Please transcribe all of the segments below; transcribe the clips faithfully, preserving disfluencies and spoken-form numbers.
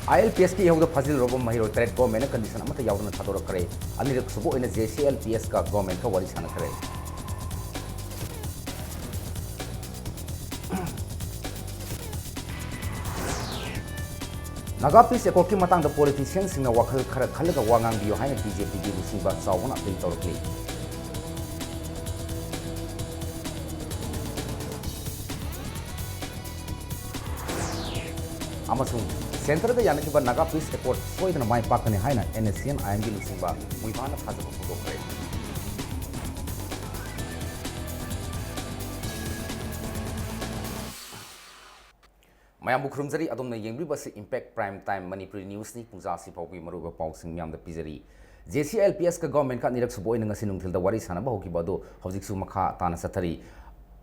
ꯑꯥꯏ L ꯄꯤ ꯑꯦꯁꯀꯤ ꯏꯍꯧꯗ ꯐꯥꯖꯤꯜꯂꯨꯔꯕ ꯃꯍꯩꯔꯣꯏ ꯇꯔꯦꯠ ꯒꯣꯔꯃꯦꯟꯅ ꯀꯟꯗꯤꯁꯟ ꯑꯃꯠꯇ ꯌꯥꯎꯗꯅ ꯊꯥꯗꯣꯔꯛꯈ꯭ꯔꯦ꯫ ꯑꯅꯤꯔꯛ ꯁꯨꯕ ꯑꯣꯏꯅ J C I L P ask ꯒꯣꯔꯃꯦꯟꯒ ꯋꯥꯔꯤ ꯁꯥꯟꯅꯈ꯭ꯔꯦ꯫ ꯅꯥꯒꯥ ꯄꯤꯁ ꯑꯦꯀꯣꯔꯗꯀꯤ ꯃꯇꯥꯡꯗ ꯄꯣꯂꯤꯇꯤꯁꯤꯌꯟꯁꯤꯡꯅ ꯋꯥꯈꯜ ꯈꯔ ꯈꯜꯂꯒ ꯋꯥ ꯉꯥꯡꯕꯤꯌꯨ ꯍꯥꯏꯅ ꯕꯤ ꯖꯦ ꯄꯤꯒꯤ ꯂꯨꯆꯤꯡꯕ ꯆꯥꯎꯕꯅ ꯑꯄꯤꯜ ꯇꯧꯔꯛꯂꯤ꯫ ꯑꯃꯁꯨꯡ ꯁꯦꯟꯇꯔꯒ ꯌꯥꯅꯈꯤꯕ ꯅꯥꯒꯥ ꯄꯤꯁ ꯑꯦꯀꯣꯔꯗ ꯁꯣꯏꯗꯅ ꯃꯥꯏ ꯄꯥꯛꯀꯅꯤ ꯍꯥꯏꯅ ꯑꯦꯟ ꯑꯦꯁ ꯁꯤ ꯑꯦꯟ ꯑꯥꯏ ꯑꯦꯝꯒꯤ ꯂꯨꯆꯤꯡꯕ ꯃꯨꯏꯕꯥꯅ ꯊꯥꯖꯕ ꯐꯣꯡꯗꯣꯛꯈ꯭ꯔꯦ꯫ ꯃꯌꯥꯝꯕꯨ ꯈꯨꯔꯨꯝꯖꯔꯤ꯫ ꯑꯗꯣꯝꯅ ꯌꯦꯡꯕꯤꯔꯤꯕ ꯑꯁꯤ Impact Prime Time ꯃꯅꯤꯄꯨꯔꯤ ꯅ꯭ꯌꯨꯁꯅꯤ꯫ ꯄꯨꯡꯖꯥ ꯑꯁꯤ ꯐꯥꯎꯕꯒꯤ ꯃꯔꯨꯑꯣꯏꯕ ꯄꯥꯎꯁꯤꯡ ꯃꯌꯥꯝꯗ ꯄꯤꯖꯔꯤ꯫ J C I L P ask ꯒꯣꯔꯃꯦꯟꯀ ꯑꯅꯤꯔꯛ ꯁꯨꯕ ꯑꯣꯏꯅ ꯉꯁꯤ ꯅꯨꯡꯊꯤꯜꯗ ꯋꯥꯔꯤ ꯁꯥꯟꯅꯕ ꯍꯧꯈꯤꯕ ꯑꯗꯨ ꯍꯧꯖꯤꯛꯁꯨ ꯃꯈꯥ ꯇꯥꯅ ꯆꯠꯊꯔꯤ꯫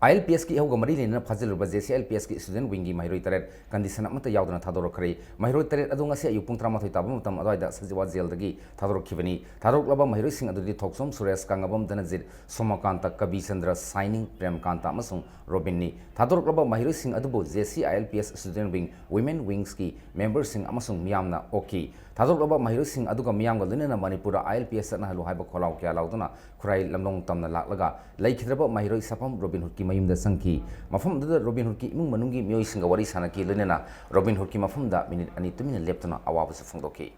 ꯑꯥꯏ ꯑꯦꯜ ꯄꯤ ꯑꯦꯁꯀꯤ ꯏꯍꯧꯒ ꯃꯔꯤ ꯂꯩꯅꯅ ꯐꯥꯖꯤꯜꯂꯨꯕ J C I L P ꯑꯦꯁꯀꯤ student ꯋꯤꯡꯒꯤ ꯃꯍꯩꯔꯣꯏ ꯇꯔꯦꯠ ꯀꯟꯗꯤꯁꯟ ꯑꯃꯠꯇ ꯌꯥꯎꯗꯅ ꯊꯥꯗꯣꯔꯛꯈ꯭ꯔꯦ꯫ ꯃꯍꯩꯔꯣꯏ ꯇꯔꯦꯠ ꯑꯗꯨ ꯉꯁꯤ ꯑꯌꯨꯛ ꯄꯨꯡ ꯇꯔꯥꯃꯥꯊꯣꯏ ꯇꯥꯕ ꯃꯇꯝ ꯑꯗꯨꯋꯥꯏꯗ ꯁꯖꯤꯋꯥ ꯖꯦꯜꯗꯒꯤ ꯊꯥꯗꯣꯔꯛꯈꯤꯕꯅꯤ꯫ ꯊꯥꯗꯣꯔꯛꯂꯕ ꯃꯍꯩꯔꯣꯏꯁꯤꯡ ꯑꯗꯨꯗꯤ ꯊꯣꯛꯆꯣꯝ ꯁꯨꯔꯦꯁ, ꯀꯪꯉꯕꯝ ꯙꯅꯖꯤꯠ, ꯁꯣꯃꯀꯥꯟꯇ, ꯀꯕꯤꯆꯟꯗ꯭ꯔ, ꯁꯥꯏꯅꯤꯡ, ꯄ꯭ꯔꯦꯝꯀꯥꯟꯇ ꯑꯃꯁꯨꯡ ꯔꯣꯕꯤꯟꯅꯤ꯫ ꯊꯥꯗꯣꯔꯛꯂꯕ ꯃꯍꯩꯔꯣꯏꯁꯤꯡ ꯑꯗꯨꯕꯨ J C I L P S student wing, women ꯋꯤꯡꯁꯀꯤ ꯃꯦꯝꯕꯔꯁꯤꯡ ꯑꯃꯁꯨꯡ ꯃꯤꯌꯥꯝꯅ ꯑꯣꯛꯈꯤ꯫ ꯊꯥꯗꯣꯔꯛꯂꯕ ꯃꯍꯩꯔꯣꯏꯁꯤꯡ ꯑꯗꯨꯒ ꯃꯤꯌꯥꯝꯒ ꯂꯣꯏꯅꯅ ꯃꯅꯤꯄꯨꯔꯗ ꯑꯥꯏ ꯑꯦꯜ ꯄꯤ ꯑꯦꯁ ꯆꯠꯅꯍꯜꯂꯨ ꯍꯥꯏꯕ ꯈꯣꯜꯂꯥꯎ ꯀꯌꯥ ꯂꯥꯎꯗꯨꯅ ꯈꯨꯔꯥꯏ ꯂꯝꯂꯣꯡ ꯇꯝꯅ ꯂꯥꯛꯂꯒ ꯂꯩꯈꯤꯗ꯭ꯔꯕ ꯃꯍꯩꯔꯣꯏ ꯁꯥꯐꯝ ꯔꯣꯕꯤꯟ ꯍꯨꯗꯀꯤ ꯃꯌꯨꯝꯗ ꯆꯪꯈꯤ꯫ ꯃꯐꯝ ꯑꯗꯨꯗ ꯔꯣꯕꯤꯟ ꯍꯨꯗꯀꯤ ꯏꯃꯨꯡ ꯃꯅꯨꯡꯒꯤ ꯃꯤꯑꯣꯏꯁꯤꯡꯒ ꯋꯥꯔꯤ ꯁꯥꯅꯈꯤ, ꯂꯣꯏꯅꯅ ꯔꯣꯕꯤꯟ ꯍꯨꯗꯀꯤ ꯃꯐꯝꯗ ꯃꯤꯅꯤꯠ ꯑꯅꯤ ꯇꯨꯃꯤꯟꯅ ꯂꯦꯞꯇꯨꯅ ꯑꯋꯥꯕꯁꯨ ꯐꯣꯡꯗꯣꯛꯈꯤ꯫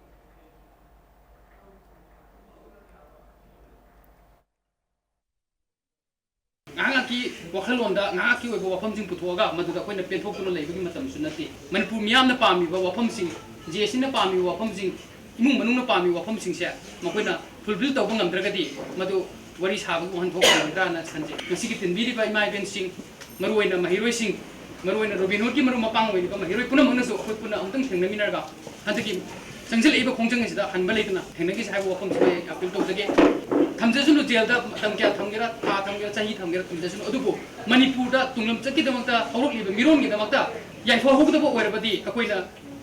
ꯉꯥꯏꯍꯥꯛ ꯉꯥꯏꯍꯥꯛꯀꯤ ꯋꯥꯈꯜꯂꯣꯟꯗ ꯉꯥꯏꯍꯥꯛꯀꯤ ꯑꯣꯏꯕ ꯋꯥꯐꯝꯁꯤꯡ ꯄꯨꯊꯣꯛꯑꯒ ꯃꯗꯨꯗ ꯑꯩꯈꯣꯏꯅ ꯄꯦꯟꯊꯣꯛꯇꯨꯅ ꯂꯩꯕꯒꯤ ꯃꯇꯝꯁꯨ ꯅꯠꯇꯦ꯫ ꯃꯅꯤꯄꯨꯔ ꯃꯤꯌꯥꯝꯅ ꯄꯥꯝꯃꯤꯕ ꯋꯥꯐꯝꯁꯤꯡ, ꯖꯦ ꯑꯦꯁ ꯁꯤꯅ ꯄꯥꯝꯃꯤꯕ ꯋꯥꯐꯝꯁꯤꯡ, ꯏꯃꯨꯡ ꯃꯅꯨꯡꯅ ꯄꯥꯝꯃꯤꯕ ꯋꯥꯐꯝꯁꯤꯡꯁꯦ ꯃꯈꯣꯏꯅ ꯐꯨꯜꯐꯤꯜ ꯇꯧꯕ ꯉꯝꯗ꯭ꯔꯒꯗꯤ ꯃꯗꯨ ꯋꯥꯔꯤ ꯁꯥꯕꯒꯤ ꯋꯥꯍꯟꯊꯣꯛ ꯑꯣꯏꯔꯣꯏꯗ꯭ꯔꯥꯅ ꯈꯟꯖꯩ꯫ ꯉꯁꯤꯒꯤ ꯇꯤꯟꯕꯤꯔꯤꯕ ꯏꯃꯥ ꯏꯕꯦꯟꯁꯤꯡ, ꯃꯔꯨꯑꯣꯏꯅ ꯃꯍꯩꯔꯣꯏꯁꯤꯡ, ꯃꯔꯨꯑꯣꯏꯅ ꯔꯣꯕꯤꯟ ꯍꯨꯗꯀꯤ ꯃꯔꯨꯞ ꯃꯄꯥꯡ ꯑꯣꯏꯔꯤꯕ ꯃꯍꯩꯔꯣꯏ ꯄꯨꯝꯅꯃꯛꯅꯁꯨ ꯑꯩꯈꯣꯏ ꯄꯨꯟꯅ ꯑꯃꯨꯛꯇꯪ ꯊꯦꯡꯅꯃꯤꯟꯅꯔꯒ ꯍꯟꯗꯛꯀꯤ ꯆꯪꯁꯤꯜꯂꯛꯏꯕ ꯈꯣꯡꯖꯪ ꯑꯁꯤꯗ ꯍꯟꯕ ꯂꯩꯇꯅ ꯊꯦꯡꯅꯈꯤꯁꯤ ꯍꯥꯏꯕ ꯋꯥꯐꯝꯁꯤꯗ ꯑꯩ ꯑꯄꯤꯜ ꯇꯧꯖꯒꯦ꯫ ꯊꯝꯖꯁꯅꯨ, ꯖꯦꯜꯗ ꯃꯇꯝ ꯀꯌꯥ ꯊꯝꯒꯦꯔꯥ, ꯊꯥ ꯊꯝꯒꯦꯔꯥ, ꯆꯍꯤ ꯊꯝꯒꯦꯔꯥ ꯊꯝꯖꯁꯅꯨ, ꯑꯗꯨꯕꯨ ꯃꯅꯤꯄꯨꯔꯗ ꯇꯨꯡꯂꯝꯆꯠꯀꯤꯗꯃꯛꯇ ꯍꯧꯔꯛꯂꯤꯕ ꯃꯤꯔꯣꯟꯒꯤꯗꯃꯛꯇ ꯌꯥꯏꯐꯍꯧꯒꯗꯕ ꯑꯣꯏꯔꯕꯗꯤ ꯑꯩꯈꯣꯏꯅ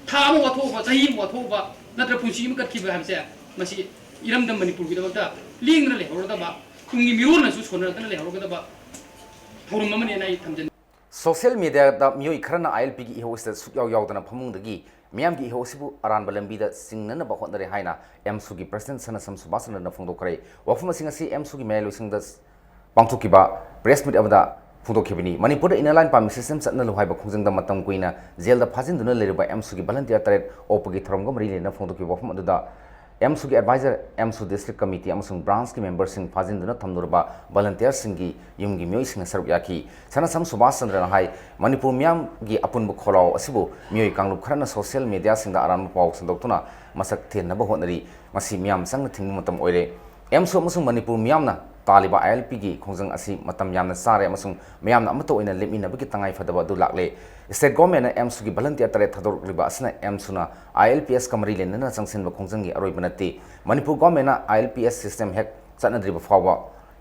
ꯊꯥ ꯑꯃ ꯋꯥꯊꯣꯛꯎꯕ, ꯆꯍꯤ ꯑꯃ ꯋꯥꯊꯣꯛꯎꯕ ꯅꯠꯇ꯭ꯔ ꯄꯨꯟꯁꯤ ꯑꯃ ꯀꯠꯈꯤꯕ ꯍꯥꯏꯕꯁꯦ ꯃꯁꯤ ꯏꯔꯝꯗꯝ ꯃꯅꯤꯄꯨꯔꯒꯤꯗꯃꯛꯇ ꯂꯦꯡꯗꯅ ꯂꯩꯍꯧꯔꯗꯕ, ꯇꯨꯡꯒꯤ ꯃꯤꯔꯣꯟꯅꯁꯨ ꯁꯣꯟꯅꯔꯛꯇꯅ ꯂꯩꯍꯧꯔꯒꯗꯕ ꯊꯧꯔꯝ ꯑꯃꯅꯦꯅ ꯑꯩ ꯊꯝꯖꯅꯤꯡꯏ꯫ ꯁꯣꯁꯤꯌꯦꯜ ꯃꯤꯗꯤꯌꯥꯗ ꯃꯤꯑꯣꯏ ꯈꯔꯅ ꯑꯥꯏ ꯑꯦꯜ ꯄꯤꯒꯤ ꯏꯍꯧ ꯑꯁꯤꯗ ꯁꯨꯛꯌꯥꯎ ꯌꯥꯎꯗꯅ ꯐꯃꯨꯡꯗꯒꯤ ꯃꯤꯌꯥꯝꯒꯤ ꯏꯍꯧ ꯑꯁꯤꯕꯨ ꯑꯔꯥꯟꯕ ꯂꯝꯕꯤꯗ ꯆꯤꯡꯅꯅꯕ ꯍꯣꯠꯅꯔꯦ ꯍꯥꯏꯅ ꯑꯦꯝꯁꯨꯒꯤ ꯄ꯭ꯔꯁꯤꯗꯦꯟꯠ ꯁꯅꯥꯁꯝ ꯁꯨꯕꯥꯁ ꯆꯟꯗ꯭ꯔꯅ ꯐꯣꯡꯗꯣꯛꯈ꯭ꯔꯦ꯫ ꯋꯥꯐꯝ ꯑꯁꯤ ꯉꯁꯤ ꯑꯦꯝꯁꯨꯒꯤ ꯃꯌꯥꯏ ꯂꯣꯏꯁꯪꯗ ꯄꯥꯡꯊꯣꯛꯈꯤꯕ ꯄ꯭ꯔꯦꯁ ꯃꯤꯠ ꯑꯃꯗ ꯐꯣꯡꯗꯣꯛꯈꯤꯕꯅꯤ꯫ ꯃꯅꯤꯄꯨꯔꯗ inner line permit system ꯆꯠꯅꯍꯜꯂꯨ ꯍꯥꯏꯕ ꯈꯣꯡꯖꯪꯗ ꯃꯇꯝ ꯀꯨꯏꯅ ꯖꯦꯜꯗ ꯐꯥꯖꯤꯟꯗꯨꯅ ꯂꯩꯔꯕ ꯑꯦꯝꯁꯨꯒꯤ ꯚꯂꯟꯇꯤꯌꯔ ꯇꯔꯦꯠ ꯑꯣꯛꯄꯒꯤ ꯊꯧꯔꯝꯒ ꯃꯔꯤ ꯂꯩꯅꯅ ꯐꯣꯡꯗꯣꯛꯈꯤꯕ ꯋꯥꯐꯝ ꯑꯗꯨꯗ ꯑꯦꯝꯁꯨꯒꯤ ꯑꯦꯗꯚꯥꯏꯖꯔ, ꯑꯦꯝꯁꯨ ꯗꯤꯁꯇ꯭ꯔꯤꯛ ꯀꯃꯤꯇꯤ ꯑꯃꯁꯨꯡ ꯕ꯭ꯔꯥꯟꯁꯀꯤ ꯃꯦꯝꯕꯔꯁꯤꯡ ꯐꯥꯖꯤꯟꯗꯨꯅ ꯊꯝꯂꯨꯔꯕ ꯚꯂꯟꯇꯤꯌꯔꯁꯤꯡꯒꯤ ꯌꯨꯝꯒꯤ ꯃꯤꯑꯣꯏꯁꯤꯡꯅ ꯁꯔꯨꯛ ꯌꯥꯈꯤ꯫ ꯁꯅꯥꯁꯝ ꯁꯨꯕꯥꯁ ꯆꯟꯗ꯭ꯔꯅ ꯍꯥꯏ, ꯃꯅꯤꯄꯨꯔ ꯃꯤꯌꯥꯝꯒꯤ ꯑꯄꯨꯟꯕ ꯈꯣꯜꯂꯥꯎ ꯑꯁꯤꯕꯨ ꯃꯤꯑꯣꯏ ꯀꯥꯡꯂꯨꯞ ꯈꯔꯅ ꯁꯣꯁꯤꯌꯦꯜ ꯃꯦꯗꯤꯌꯥꯁꯤꯡꯗ ꯑꯔꯥꯟꯕ ꯄꯥꯎ ꯁꯟꯗꯣꯛꯇꯨꯅ ꯃꯁꯛ ꯊꯦꯟꯅꯕ ꯍꯣꯠꯅꯔꯤ꯫ ꯃꯁꯤ ꯃꯤꯌꯥꯝ ꯆꯪꯅ ꯊꯤꯡꯕ ꯃꯇꯝ ꯑꯣꯏꯔꯦ꯫ ꯑꯦꯝꯁꯨ ꯑꯃꯁꯨꯡ ꯃꯅꯤꯄꯨꯔ ꯃꯤꯌꯥꯝꯅ ꯇꯥꯜꯂꯤꯕ ꯑꯥꯏ ꯑꯦꯜ ꯄꯤꯒꯤ ꯈꯣꯡꯖꯪ ꯑꯁꯤ ꯃꯇꯝ ꯌꯥꯝꯅ ꯆꯥꯔꯦ ꯑꯃꯁꯨꯡ ꯃꯤꯌꯥꯝꯅ ꯑꯃꯠꯇ ꯑꯣꯏꯅ ꯂꯦꯞꯃꯤꯟꯅꯕꯒꯤ ꯇꯉꯥꯏ ꯐꯗꯕ ꯑꯗꯨ ꯂꯥꯛꯂꯦ꯫ ꯁ꯭ꯇꯦꯠ ꯒꯣꯔꯃꯦꯟꯅ ꯑꯦꯝꯁꯨꯒꯤ ꯚꯂꯟꯇꯤꯌꯔ ꯇꯔꯦꯠ ꯊꯥꯗꯣꯔꯛꯂꯤꯕ ꯑꯁꯤꯅ ꯑꯦꯝꯁꯨꯅ ꯑꯥꯏ ꯑꯦꯜ ꯄꯤ ꯑꯦꯁꯀ ꯃꯔꯤ ꯂꯩꯅꯅ ꯆꯪꯁꯤꯟꯕ ꯈꯣꯡꯖꯪꯒꯤ ꯑꯔꯣꯏꯕ ꯅꯠꯇꯦ꯫ ꯃꯅꯤꯄꯨꯔ ꯒꯣꯔꯃꯦꯟꯅ ꯑꯥꯏ ꯑꯦꯜ ꯄꯤ ꯑꯦꯁ ꯁꯤꯁꯇꯦꯝ ꯍꯦꯛ ꯆꯠꯅꯗ꯭ꯔꯤꯕ ꯐꯥꯎꯕ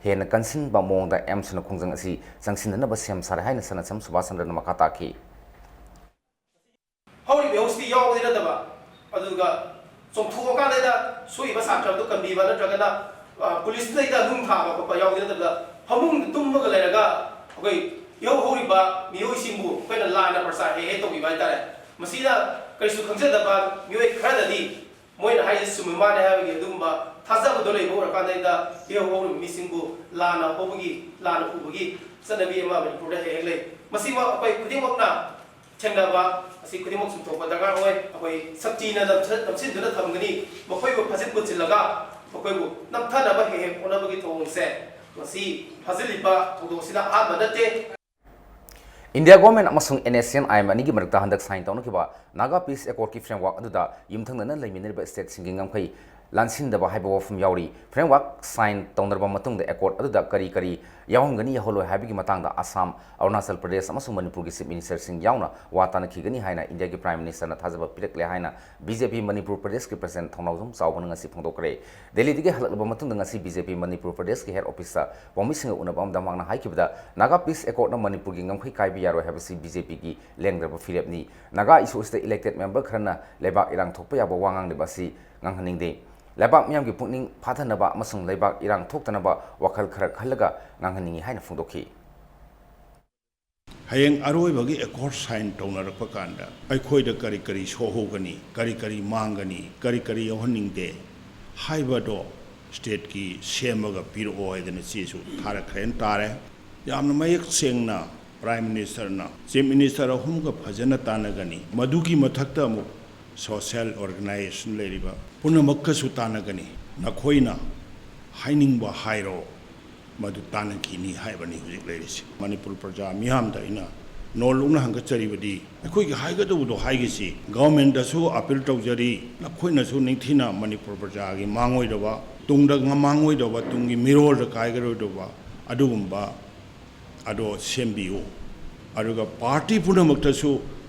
ꯍꯦꯟꯅ ꯀꯟꯁꯤꯟꯕ ꯃꯑꯣꯡꯗ ꯑꯦꯝꯁꯨꯅ ꯈꯣꯡꯖꯪ ꯑꯁꯤ ꯆꯪꯁꯤꯟꯅꯅꯕ ꯁꯦꯝ ꯁꯥꯔꯦ ꯍꯥꯏꯅ ꯁꯅꯥꯁꯝ ꯁꯨꯕꯥꯁ ꯆꯟꯗ꯭ꯔꯅ ꯃꯈꯥ ꯇꯥꯈꯤ꯫ ꯍꯧꯔꯤꯕ ꯏꯍꯧꯁꯤꯗꯤ ꯌꯥꯎꯕꯗꯤ ꯅꯠꯇꯕ, ꯑꯗꯨꯒ ꯆꯣꯡꯊꯣꯛꯑꯀꯥꯟꯗ ꯁꯣꯛꯏꯕ ꯁꯥꯇ꯭ꯔ ꯑꯗꯨ ꯀꯟꯕꯤꯕ ꯅꯠꯇ꯭ꯔꯒꯅ, ꯑ, ꯄꯨꯂꯤꯁꯇꯩꯗ ꯅꯨꯡ ꯊꯥꯕ ꯈꯣꯠꯄ ꯌꯥꯎꯕꯗꯤ ꯅꯠꯇꯕꯗ, ꯐꯃꯨꯡꯗ ꯇꯨꯝꯃꯒ ꯂꯩꯔꯒ ꯑꯩꯈꯣꯏ ꯏꯍꯧ ꯍꯧꯔꯤꯕ ꯃꯤꯑꯣꯏꯁꯤꯡꯕꯨ ꯑꯩꯈꯣꯏꯅ ꯂꯥꯟꯅ ꯄ꯭ꯔꯆꯥꯔ ꯍꯦꯛ ꯍꯦꯛ ꯇꯧꯕꯤꯕ ꯍꯥꯏꯇꯥꯔꯦ꯫ ꯃꯁꯤꯗ ꯀꯔꯤꯁꯨ ꯈꯪꯖꯗꯕ ꯃꯤꯑꯣꯏ ꯈꯔꯅꯗꯤ ꯃꯣꯏꯅ ꯍꯥꯏꯁꯦ ꯆꯨꯝꯃꯤ ꯃꯥꯜꯂꯦ ꯍꯥꯏꯕꯒꯤ ꯑꯗꯨꯒꯨꯝꯕ ꯊꯥꯖꯕꯗꯣ ꯂꯩꯕ ꯑꯣꯏꯔꯀꯥꯟꯗ ꯏꯍꯧ ꯍꯧꯔꯤꯕ ꯃꯤꯁꯤꯡꯕꯨ ꯂꯥꯟꯅ ꯍꯧꯕꯒꯤ, ꯂꯥꯟꯅ ꯎꯕꯒꯤ ꯆꯠꯅꯕꯤ ꯑꯃ ꯃꯅꯤꯄꯨꯔꯗ ꯍꯦꯛ ꯍꯦꯛ ꯂꯩ꯫ ꯃꯁꯤꯃꯛ ꯑꯩꯈꯣꯏ ꯈꯨꯗꯤꯡꯃꯛꯅ ꯊꯦꯡꯅꯕ ꯑꯁꯤ ꯈꯨꯗꯤꯡꯃꯛ ꯆꯨꯝꯊꯣꯛꯄ ꯗꯔꯀꯥꯔ ꯑꯣꯏ꯫ ꯑꯩꯈꯣꯏ ꯁꯛꯇꯤꯅ ꯅꯝꯁ-, ꯅꯝꯁꯤꯟꯗꯨꯅ ꯊꯝꯒꯅꯤ꯫ ꯃꯈꯣꯏꯕꯨ ꯐꯥꯖꯤꯟ ꯄꯨꯟꯁꯤꯜꯂꯒ ꯃꯈꯣꯏꯕꯨ ꯅꯝꯊꯅꯕ ꯍꯦꯛ ꯍꯦꯛ ꯍꯣꯠꯅꯕꯒꯤ ꯊꯧꯑꯣꯡꯁꯦ ꯉꯁꯤ ꯐꯥꯖꯤꯜꯂꯤꯕ ꯊꯧꯗꯣꯛ ꯑꯁꯤꯅ ꯑꯍꯥꯟꯕ ꯅꯠꯇꯦ꯫ ꯏꯟꯗꯤꯌꯥ ꯒꯣꯔꯃꯦꯟ ꯑꯃꯁꯨꯡ N S C N I M ꯑꯅꯤꯒꯤ ꯃꯔꯛꯇ ꯍꯟꯗꯛ ꯁꯥꯏꯟ ꯇꯧꯅꯈꯤꯕ ꯅꯥꯒꯥ ꯄꯤꯁ ꯑꯦꯀꯣꯔꯗꯀꯤ ꯐ꯭ꯔꯦꯝꯋꯥꯔꯛ ꯑꯗꯨꯗ ꯌꯨꯝꯊꯪꯅꯅ ꯂꯩꯃꯤꯟꯅꯔꯤꯕ ꯁ꯭ꯇꯦꯠꯁꯤꯡꯒꯤ ꯉꯝꯈꯩ ꯂꯥꯟꯁꯤꯟꯗꯕ ꯍꯥꯏꯕ ꯋꯥꯐꯝ ꯌꯥꯎꯔꯤ꯫ ꯐ꯭ꯔꯦꯝꯋꯥꯔꯛ ꯁꯥꯏꯟ ꯇꯧꯅꯔꯕ ꯃꯇꯨꯡꯗ ꯑꯦꯀꯣꯔꯗ ꯑꯗꯨꯗ ꯀꯔꯤ ꯀꯔꯤ ꯌꯥꯎꯍꯟꯒꯅꯤ, ꯌꯥꯎꯍꯜꯂꯣꯏ ꯍꯥꯏꯕꯒꯤ ꯃꯇꯥꯡꯗ ꯑꯁꯥꯝ, ꯑꯔꯨꯅꯥꯆꯜ ꯄ꯭ꯔꯗꯦꯁ ꯑꯃꯁꯨꯡ ꯃꯅꯤꯄꯨꯔꯒꯤ ꯆꯤꯐ ꯃꯤꯅꯤꯁꯇꯔꯁꯤꯡ ꯌꯥꯎꯅ ꯋꯥ ꯇꯥꯅꯈꯤꯒꯅꯤ ꯍꯥꯏꯅ ꯏꯟꯗꯤꯌꯥꯒꯤ ꯄ꯭ꯔꯥꯏꯝ ꯃꯤꯅꯤꯁꯇꯔꯅ ꯊꯥꯖꯕ ꯄꯤꯔꯛꯂꯦ ꯍꯥꯏꯅ ꯕꯤ ꯖꯦ ꯄꯤ ꯃꯅꯤꯄꯨꯔ ꯄ꯭ꯔꯗꯦꯁꯀꯤ ꯄ꯭ꯔꯁꯤꯗꯦꯟꯠ ꯊꯧꯅꯥꯎꯖꯝ ꯆꯥꯎꯕꯅ ꯉꯁꯤ ꯐꯣꯡꯗꯣꯛꯈ꯭ꯔꯦ꯫ ꯗꯦꯜꯂꯤꯗꯒꯤ ꯍꯜꯂꯛꯂꯕ ꯃꯇꯨꯡꯗ ꯉꯁꯤ ꯕꯤ ꯖꯦ ꯄꯤ ꯃꯅꯤꯄꯨꯔ ꯄ꯭ꯔꯗꯦꯁꯀꯤ ꯍꯦꯗ ꯑꯣꯐꯤꯁꯇ ꯄꯥꯎꯃꯤꯁꯤꯡꯒ ꯎꯅꯕ ꯑꯃꯗ ꯃꯍꯥꯛꯅ ꯍꯥꯏꯈꯤꯕꯗ, ꯅꯥꯒꯥ ꯄꯤꯁ ꯑꯦꯀꯣꯔꯗꯅ ꯃꯅꯤꯄꯨꯔꯒꯤ ꯉꯝꯈꯩ ꯀꯥꯏꯕ ꯌꯥꯔꯣꯏ ꯍꯥꯏꯕꯁꯤ ꯕꯤ ꯖꯦ ꯄꯤꯒꯤ ꯂꯦꯡꯗ꯭ꯔꯕ ꯐꯤꯔꯦꯞꯅꯤ꯫ ꯅꯥꯒꯥ ꯏꯁꯨ ꯑꯁꯤꯗ ꯏꯂꯦꯛꯇꯦꯗ ꯃꯦꯝꯕꯔ ꯈꯔꯅ ꯂꯩꯕꯥꯛ ꯏꯔꯥꯡ ꯊꯣꯛꯄ ꯌꯥꯕ ꯋꯥ ꯉꯥꯡꯂꯤꯕ ꯑꯁꯤ ꯉꯥꯡꯍꯟꯅꯤꯡꯗꯦ꯫ ꯂꯩꯕꯥꯛ ꯃꯤꯌꯥꯝꯒꯤ ꯄꯨꯛꯅꯤꯡ ꯐꯥꯊꯅꯕ ꯑꯃꯁꯨꯡ ꯂꯩꯕꯥꯛ ꯏꯔꯥꯡ ꯊꯣꯛꯇꯅꯕ ꯋꯥꯈꯜ ꯈꯔ ꯈꯜꯂꯒ ꯉꯥꯡꯍꯟꯅꯤꯡꯏ ꯍꯥꯏꯅ ꯐꯣꯡꯗꯣꯛꯈꯤ꯫ ꯍꯌꯦꯡ ꯑꯔꯣꯏꯕꯒꯤ ꯑꯦꯀꯣꯔꯗ ꯁꯥꯏꯟ ꯇꯧꯅꯔꯛꯄ ꯀꯥꯟꯗ ꯑꯩꯈꯣꯏꯗ ꯀꯔꯤ ꯀꯔꯤ ꯁꯣꯛꯍꯧꯒꯅꯤ, ꯀꯔꯤ ꯀꯔꯤ ꯃꯥꯡꯒꯅꯤ, ꯀꯔꯤ ꯀꯔꯤ ꯌꯥꯎꯍꯟꯅꯤꯡꯗꯦ ꯍꯥꯏꯕꯗꯣ ꯁ꯭ꯇꯦꯠꯀꯤ ꯁꯦꯝꯃꯒ ꯄꯤꯔꯛꯑꯣ ꯍꯥꯏꯗꯅ ꯆꯦꯁꯨ ꯊꯥꯔꯛꯈ꯭ꯔꯦꯅ ꯇꯥꯔꯦ꯫ ꯌꯥꯝꯅ ꯃꯌꯦꯛ ꯁꯦꯡꯅ ꯄ꯭ꯔꯥꯏꯝ ꯃꯤꯅꯤꯁꯇꯔꯅ ꯆꯤꯐ ꯃꯤꯅꯤꯁꯇꯔ ꯑꯍꯨꯝꯒ ꯐꯖꯅ ꯇꯥꯟꯅꯒꯅꯤ꯫ ꯃꯗꯨꯒꯤ ꯃꯊꯛꯇ ꯑꯃꯨꯛ ꯁꯣꯁꯦꯜ ꯑꯣꯔꯒꯅꯥꯏꯖꯦꯁꯟ ꯂꯩꯔꯤꯕ ꯄꯨꯝꯅꯃꯛꯀꯁꯨ ꯇꯥꯟꯅꯒꯅꯤ꯫ ꯅꯈꯣꯏꯅ ꯍꯥꯏꯅꯤꯡꯕ ꯍꯥꯏꯔꯣ, ꯃꯗꯨ ꯇꯥꯟꯅꯈꯤꯅꯤ ꯍꯥꯏꯕꯅꯤ ꯍꯧꯖꯤꯛ ꯂꯩꯔꯤꯁꯤ꯫ ꯃꯅꯤꯄꯨꯔ ꯄ꯭ꯔꯖꯥ ꯃꯤꯌꯥꯝꯗ ꯑꯩꯅ ꯅꯣꯜꯂꯨꯛꯅ ꯍꯪꯒꯠꯆꯔꯤꯕꯗꯤ, ꯑꯩꯈꯣꯏꯒꯤ ꯍꯥꯏꯒꯗꯧꯕꯗꯣ ꯍꯥꯏꯒꯤꯁꯤ꯫ ꯒꯚꯔꯟꯃꯦꯟꯠꯇꯁꯨ ꯑꯄꯤꯜ ꯇꯧꯖꯔꯤ, ꯅꯈꯣꯏꯅꯁꯨ ꯅꯤꯡꯊꯤꯅ ꯃꯅꯤꯄꯨꯔ ꯄ꯭ꯔꯖꯥꯒꯤ ꯃꯥꯡꯑꯣꯏꯗꯕ, ꯇꯨꯡꯗ ꯃꯥꯡꯑꯣꯏꯗꯕ, ꯇꯨꯡꯒꯤ ꯃꯤꯔꯣꯜꯗ ꯀꯥꯏꯒꯔꯣꯏꯗꯧꯕ ꯑꯗꯨꯒꯨꯝꯕ ꯑꯗꯣ ꯁꯦꯝꯕꯤꯌꯨ꯫ ꯑꯗꯨꯒ ꯄꯥꯔꯇꯤ ꯄꯨꯝꯅꯃꯛꯇꯁꯨ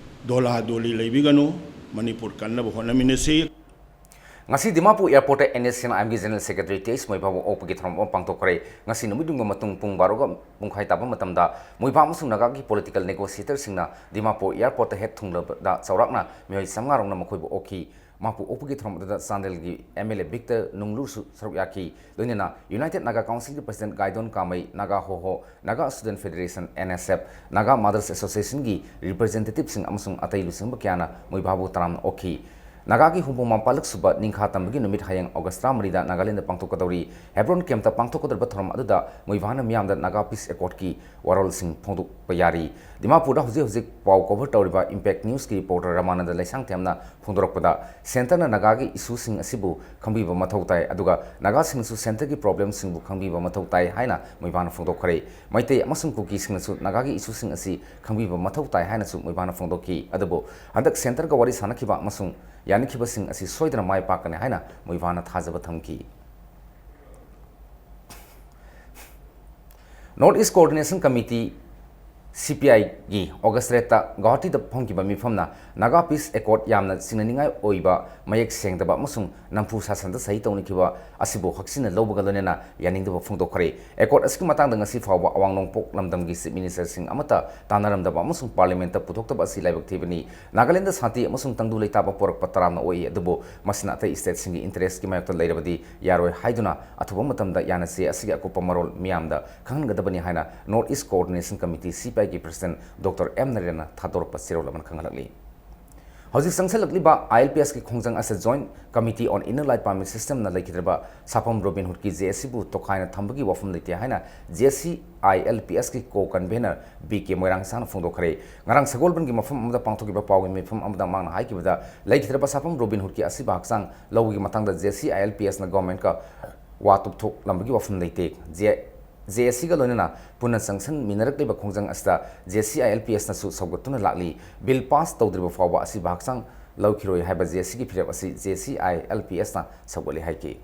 ꯗꯣꯂꯥ ꯗꯣꯂꯤ ꯂꯩꯕꯤꯒꯅꯨ, ꯃꯅꯤꯄꯨꯔ ꯀꯟꯅꯕ ꯍꯣꯠꯅꯃꯤꯟꯅꯁꯤ꯫ ꯉꯁꯤ ꯗꯤꯃꯥꯄꯨꯔ ꯑꯦꯌꯔꯄꯣꯔꯠꯇ NSCN-IMꯒꯤ ꯖꯦꯅꯔꯦꯜ ꯁꯦꯀ꯭ꯔꯦꯇꯔꯤ ꯇꯦꯏꯁ ꯃꯣꯏꯚꯥꯕꯨ ꯑꯣꯛꯄꯒꯤ ꯊꯧꯔꯝ ꯑꯃ ꯄꯥꯡꯊꯣꯛꯈ꯭ꯔꯦ꯫ ꯉꯁꯤ ꯅꯨꯃꯤꯠꯌꯨꯡꯒꯤ ꯃꯇꯨꯡ ꯄꯨꯡ ꯕꯥꯔꯣꯒ ꯄꯨꯡꯈꯥꯏ ꯇꯥꯕ ꯃꯇꯝꯗ ꯃꯣꯏꯚꯥ ꯑꯃꯁꯨꯡ ꯅꯥꯒꯥꯒꯤ ꯄꯣꯂꯤꯇꯤꯀꯦꯜ ꯅꯦꯒꯣꯁꯤꯌꯦꯇꯔꯁꯤꯡꯅ ꯗꯤꯃꯥꯄꯨꯔ ꯑꯦꯌꯔꯄꯣꯔꯠꯇ ꯍꯦꯛ ꯊꯨꯡꯂꯕꯗ ꯆꯥꯎꯔꯥꯛꯅ ꯃꯤꯑꯣꯏ ꯆꯥꯝꯃꯉꯥ ꯔꯣꯝꯅ ꯃꯈꯣꯏꯕꯨ ꯑꯣꯛꯈꯤ꯫ ꯃꯍꯥꯛꯄꯨ ꯑꯣꯛꯄꯒꯤ ꯊꯧꯔꯝ ꯑꯗꯨꯗ ꯆꯥꯟꯗꯦꯜꯒꯤ MLA ꯚꯤꯛꯇꯔ ꯅꯨꯡꯂꯨꯔꯁꯨ ꯁꯔꯨꯛ ꯌꯥꯈꯤ꯫ ꯂꯣꯏꯅꯅ United Naga Councilꯒꯤ President Gaidon Kamei, Naga Hoho, Naga student federation, NSF, Naga mothers ꯑꯦꯁꯣꯁꯤꯌꯦꯁꯟꯒꯤ ꯔꯤꯄ꯭ꯔꯖꯦꯟꯇꯦꯇꯤꯚꯁꯤꯡ ꯑꯃꯁꯨꯡ ꯑꯇꯩ ꯂꯨꯆꯤꯡꯕ ꯀꯌꯥꯅ ꯃꯣꯏꯚꯥꯕꯨ ꯇꯔꯥꯝꯅ ꯑꯣꯛꯈꯤ꯫ ꯅꯥꯒꯥꯒꯤ ꯍꯨꯝꯐꯨ ꯃꯥꯄꯜꯂꯛ ꯁꯨꯕ ꯅꯤꯡꯈꯥ ꯇꯝꯕꯒꯤ ꯅꯨꯃꯤꯠ ꯍꯌꯦꯡ ꯑꯣꯒꯁ ꯇꯔꯥꯃꯔꯤꯗ ꯅꯥꯒꯥꯂꯦꯟꯗ ꯄꯥꯡꯊꯣꯛꯀꯗꯧꯔꯤ꯫ ꯍꯦꯕ꯭ꯔꯣꯟ ꯀꯦꯝꯞꯇ ꯄꯥꯡꯊꯣꯛꯀꯗꯧꯔꯤꯕ ꯊꯧꯔꯝ ꯑꯗꯨꯗ ꯃꯣꯏꯚꯥꯅ ꯃꯤꯌꯥꯝꯗ ꯅꯥꯒꯥ ꯄꯤꯁ ꯑꯦꯀꯣꯔꯗꯀꯤ ꯋꯥꯔꯣꯜꯁꯤꯡ ꯐꯣꯡꯗꯣꯛꯄ ꯌꯥꯔꯤ꯫ ꯗꯤꯃꯥꯄꯨꯔꯗ ꯍꯧꯖꯤꯛ ꯍꯧꯖꯤꯛ ꯄꯥꯎ ꯀꯣꯚꯔ ꯇꯧꯔꯤꯕ ꯏꯝꯄꯦꯛ ꯅ꯭ꯌꯨꯁꯀꯤ ꯔꯤꯄꯣꯔꯇꯔ ꯔꯃꯥꯅꯟꯗ ꯂꯩꯁꯥꯡꯊꯦꯝꯅ ꯐꯣꯡꯗꯣꯔꯛꯄꯗ, ꯁꯦꯟꯇꯔꯅ ꯅꯥꯒꯥꯒꯤ ꯏꯁꯨꯁꯤꯡ ꯑꯁꯤꯕꯨ ꯈꯪꯕꯤꯕ ꯃꯊꯧ ꯇꯥꯏ, ꯑꯗꯨꯒ ꯅꯥꯒꯥꯁꯤꯡꯅꯁꯨ ꯁꯦꯟꯇꯔꯒꯤ ꯄ꯭ꯔꯣꯕ꯭ꯂꯦꯝꯁꯤꯡꯕꯨ ꯈꯪꯕꯤꯕ ꯃꯊꯧ ꯇꯥꯏ ꯍꯥꯏꯅ ꯃꯣꯏꯚꯥꯅ ꯐꯣꯡꯗꯣꯛꯈ꯭ꯔꯦ꯫ ꯃꯩꯇꯩ ꯑꯃꯁꯨꯡ ꯀꯨꯀꯤꯁꯤꯡꯅꯁꯨ ꯅꯥꯒꯥꯒꯤ ꯏꯁꯨꯁꯤꯡ ꯑꯁꯤ ꯈꯪꯕꯤꯕ ꯃꯊꯧ ꯇꯥꯏ ꯍꯥꯏꯅꯁꯨ ꯃꯣꯏꯚꯥꯅ ꯐꯣꯡꯗꯣꯛꯈꯤ꯫ ꯑꯗꯨꯕꯨ ꯍꯟꯗꯛ ꯁꯦꯟꯇꯔꯒ ꯋꯥꯔꯤ ꯁꯥꯅꯈꯤꯕ ꯑꯃꯁꯨꯡ ꯌꯥꯅꯈꯤꯕꯁꯤꯡ ꯑꯁꯤ ꯁꯣꯏꯗꯅ ꯃꯥꯏ ꯄꯥꯛꯀꯅꯤ ꯍꯥꯏꯅ ꯃꯣꯏꯚꯥꯅ ꯊꯥꯖꯕ ꯊꯝꯈꯤ꯫ North East Coordination Committee, CPIꯒꯤ ꯑꯣꯒꯁ ꯇꯔꯦꯠꯇ ꯒꯧꯍꯥꯇꯤꯗ ꯐꯝꯈꯤꯕ ꯃꯤꯐꯝꯅ ꯅꯥꯒꯥ ꯄꯤꯁ ꯑꯦꯀꯣꯔꯗ ꯌꯥꯝꯅ ꯆꯤꯡꯅꯅꯤꯡꯉꯥꯏ ꯑꯣꯏꯕ, ꯃꯌꯦꯛ ꯁꯦꯡꯗꯕ ꯑꯃꯁꯨꯡ ꯅꯝꯐꯨ ꯁꯥꯁꯟꯗ ꯁꯍꯤ ꯇꯧꯅꯈꯤꯕ ꯑꯁꯤꯕꯨ ꯍꯛꯆꯤꯟꯅ ꯂꯧꯕꯒ ꯂꯣꯏꯅꯅ ꯌꯥꯅꯤꯡꯗꯕ ꯐꯣꯡꯗꯣꯛꯈ꯭ꯔꯦ꯫ ꯑꯦꯀꯣꯔꯗ ꯑꯁꯤꯒꯤ ꯃꯇꯥꯡꯗ ꯉꯁꯤ ꯐꯥꯎꯕ ꯑꯋꯥꯡ ꯅꯣꯡꯄꯣꯛ ꯂꯝꯗꯝꯒꯤ ꯆꯤꯐ ꯃꯤꯅꯤꯁꯇꯔꯁꯤꯡ ꯑꯃꯠꯇ ꯇꯥꯟꯅꯔꯝꯗꯕ ꯑꯃꯁꯨꯡ ꯄꯥꯔꯂꯤꯌꯥꯃꯦꯟꯠꯇ ꯄꯨꯊꯣꯛꯇꯕ ꯑꯁꯤ ꯂꯥꯏꯕꯛ ꯊꯤꯕꯅꯤ꯫ ꯅꯥꯒꯥꯂꯦꯟꯗ ꯁꯥꯟꯇꯤ ꯑꯃꯁꯨꯡ ꯇꯪꯗꯨ ꯂꯩꯇꯥꯕ ꯄꯨꯔꯛꯄ ꯇꯔꯥꯝꯅ ꯑꯣꯛꯏ, ꯑꯗꯨꯕꯨ ꯃꯁꯤꯅ ꯑꯇꯩ ꯁ꯭ꯇꯦꯠꯁꯤꯡꯒꯤ ꯏꯟꯇꯔꯦꯁꯀꯤ ꯃꯥꯌꯣꯛꯇ ꯂꯩꯔꯕꯗꯤ ꯌꯥꯔꯣꯏ ꯍꯥꯏꯗꯨꯅ ꯑꯊꯨꯕ ꯃꯇꯝꯗ ꯌꯥꯅꯁꯤ ꯑꯁꯤꯒꯤ ꯑꯀꯨꯞꯄ ꯃꯔꯣꯜ ꯃꯤꯌꯥꯝꯗ ꯈꯪꯍꯟꯒꯗꯕꯅꯤ ꯍꯥꯏꯅ North East Coordination Committee, CPI ꯒꯤ ꯄ꯭ꯔꯁꯤꯗꯦꯟꯠ ꯗꯣꯛꯇꯔ ꯑꯦꯝ ꯅꯔꯦꯟꯅ ꯊꯥꯗꯣꯔꯛꯄ ꯆꯦꯔꯣꯜ ꯑꯃꯅ ꯈꯪꯍꯜꯂꯛꯂꯤ꯫ ꯍꯧꯖꯤꯛ ꯆꯪꯁꯤꯜꯂꯛꯂꯤꯕ ꯑꯥꯏ ꯑꯦꯜ ꯄꯤ ꯑꯦꯁꯀꯤ ꯈꯣꯡꯖꯪ ꯑꯁꯤꯗ ꯖꯣꯏꯟꯠ ꯀꯃꯤꯇꯤ ꯑꯣꯟ ꯏꯟꯅꯔ ꯂꯥꯏꯟ ꯄꯥꯔꯃꯤꯠ ꯁꯤꯁꯇꯦꯝꯅ ꯂꯩꯈꯤꯗ꯭ꯔꯕ ꯁꯥꯐꯝ ꯔꯣꯕꯤꯟ ꯍꯨꯗꯀꯤ ꯖꯦ ꯑꯦ ꯁꯤꯕꯨ ꯇꯣꯈꯥꯏꯅ ꯊꯝꯕꯒꯤ ꯋꯥꯐꯝ ꯂꯩꯇꯦ ꯍꯥꯏꯅ ꯖꯦ ꯑꯦ ꯁꯤ ꯑꯥꯏ ꯑꯦꯜ ꯄꯤ ꯑꯦꯁꯀꯤ ꯀꯣ ꯀꯟꯚꯦꯅꯔ ꯕꯤ ꯀꯦ ꯃꯣꯏꯔꯥꯡꯁꯥꯡꯅ ꯐꯣꯡꯗꯣꯛꯈ꯭ꯔꯦ꯫ ꯉꯔꯥꯡ ꯁꯒꯣꯜꯕꯟꯒꯤ ꯃꯐꯝ ꯑꯃꯗ ꯄꯥꯡꯊꯣꯛꯈꯤꯕ ꯄꯥꯎꯒꯤ ꯃꯤꯐꯝ ꯑꯃꯗ ꯃꯍꯥꯛꯅ ꯍꯥꯏꯈꯤꯕꯗ, ꯂꯩꯈꯤꯗ꯭ꯔꯕ ꯁꯥꯐꯝ ꯔꯣꯕꯤꯟ ꯍꯨꯗꯀꯤ ꯑꯁꯤꯕ ꯍꯛꯆꯥꯡ ꯂꯧꯕꯒꯤ ꯃꯇꯥꯡꯗ ꯖꯦ ꯑꯦ ꯁꯤ ꯑꯥꯏ ꯑꯦꯜ ꯄꯤ ꯑꯦꯁꯅ ꯒꯣꯔꯃꯦꯟꯠꯀ ꯋꯥ ꯇꯨꯞꯊꯣꯛꯂꯝꯕꯒꯤ ꯋꯥꯐꯝ ꯂꯩꯇꯦ꯫ ꯖꯦ ꯑꯦ ꯁꯤꯒ ꯂꯣꯏꯅꯅ ꯄꯨꯟꯅ ꯆꯪꯁꯤꯟꯃꯤꯟꯅꯔꯛꯂꯤꯕ ꯈꯣꯡꯖꯪ ꯑꯁꯤꯗ ꯖꯦ ꯑꯦ ꯁꯤ ꯑꯥꯏ ꯑꯦꯜ ꯄꯤ ꯑꯦꯁꯅꯁꯨ ꯁꯧꯒꯠꯇꯨꯅ ꯂꯥꯛꯂꯤ꯫ ꯕꯤꯜ ꯄꯥꯁ ꯇꯧꯗ꯭ꯔꯤꯕ ꯐꯥꯎꯕ ꯑꯁꯤꯕ ꯍꯛꯆꯥꯡ ꯂꯧꯈꯤꯔꯣꯏ ꯍꯥꯏꯕ ꯖꯦ ꯑꯦ ꯁꯤꯒꯤ ꯐꯤꯔꯦꯞ ꯑꯁꯤ ꯖꯦ ꯑꯦ ꯁꯤ ꯑꯥꯏ ꯑꯦꯜ ꯄꯤ ꯑꯦꯁꯅ ꯁꯧꯒꯠꯂꯤ ꯍꯥꯏꯈꯤ꯫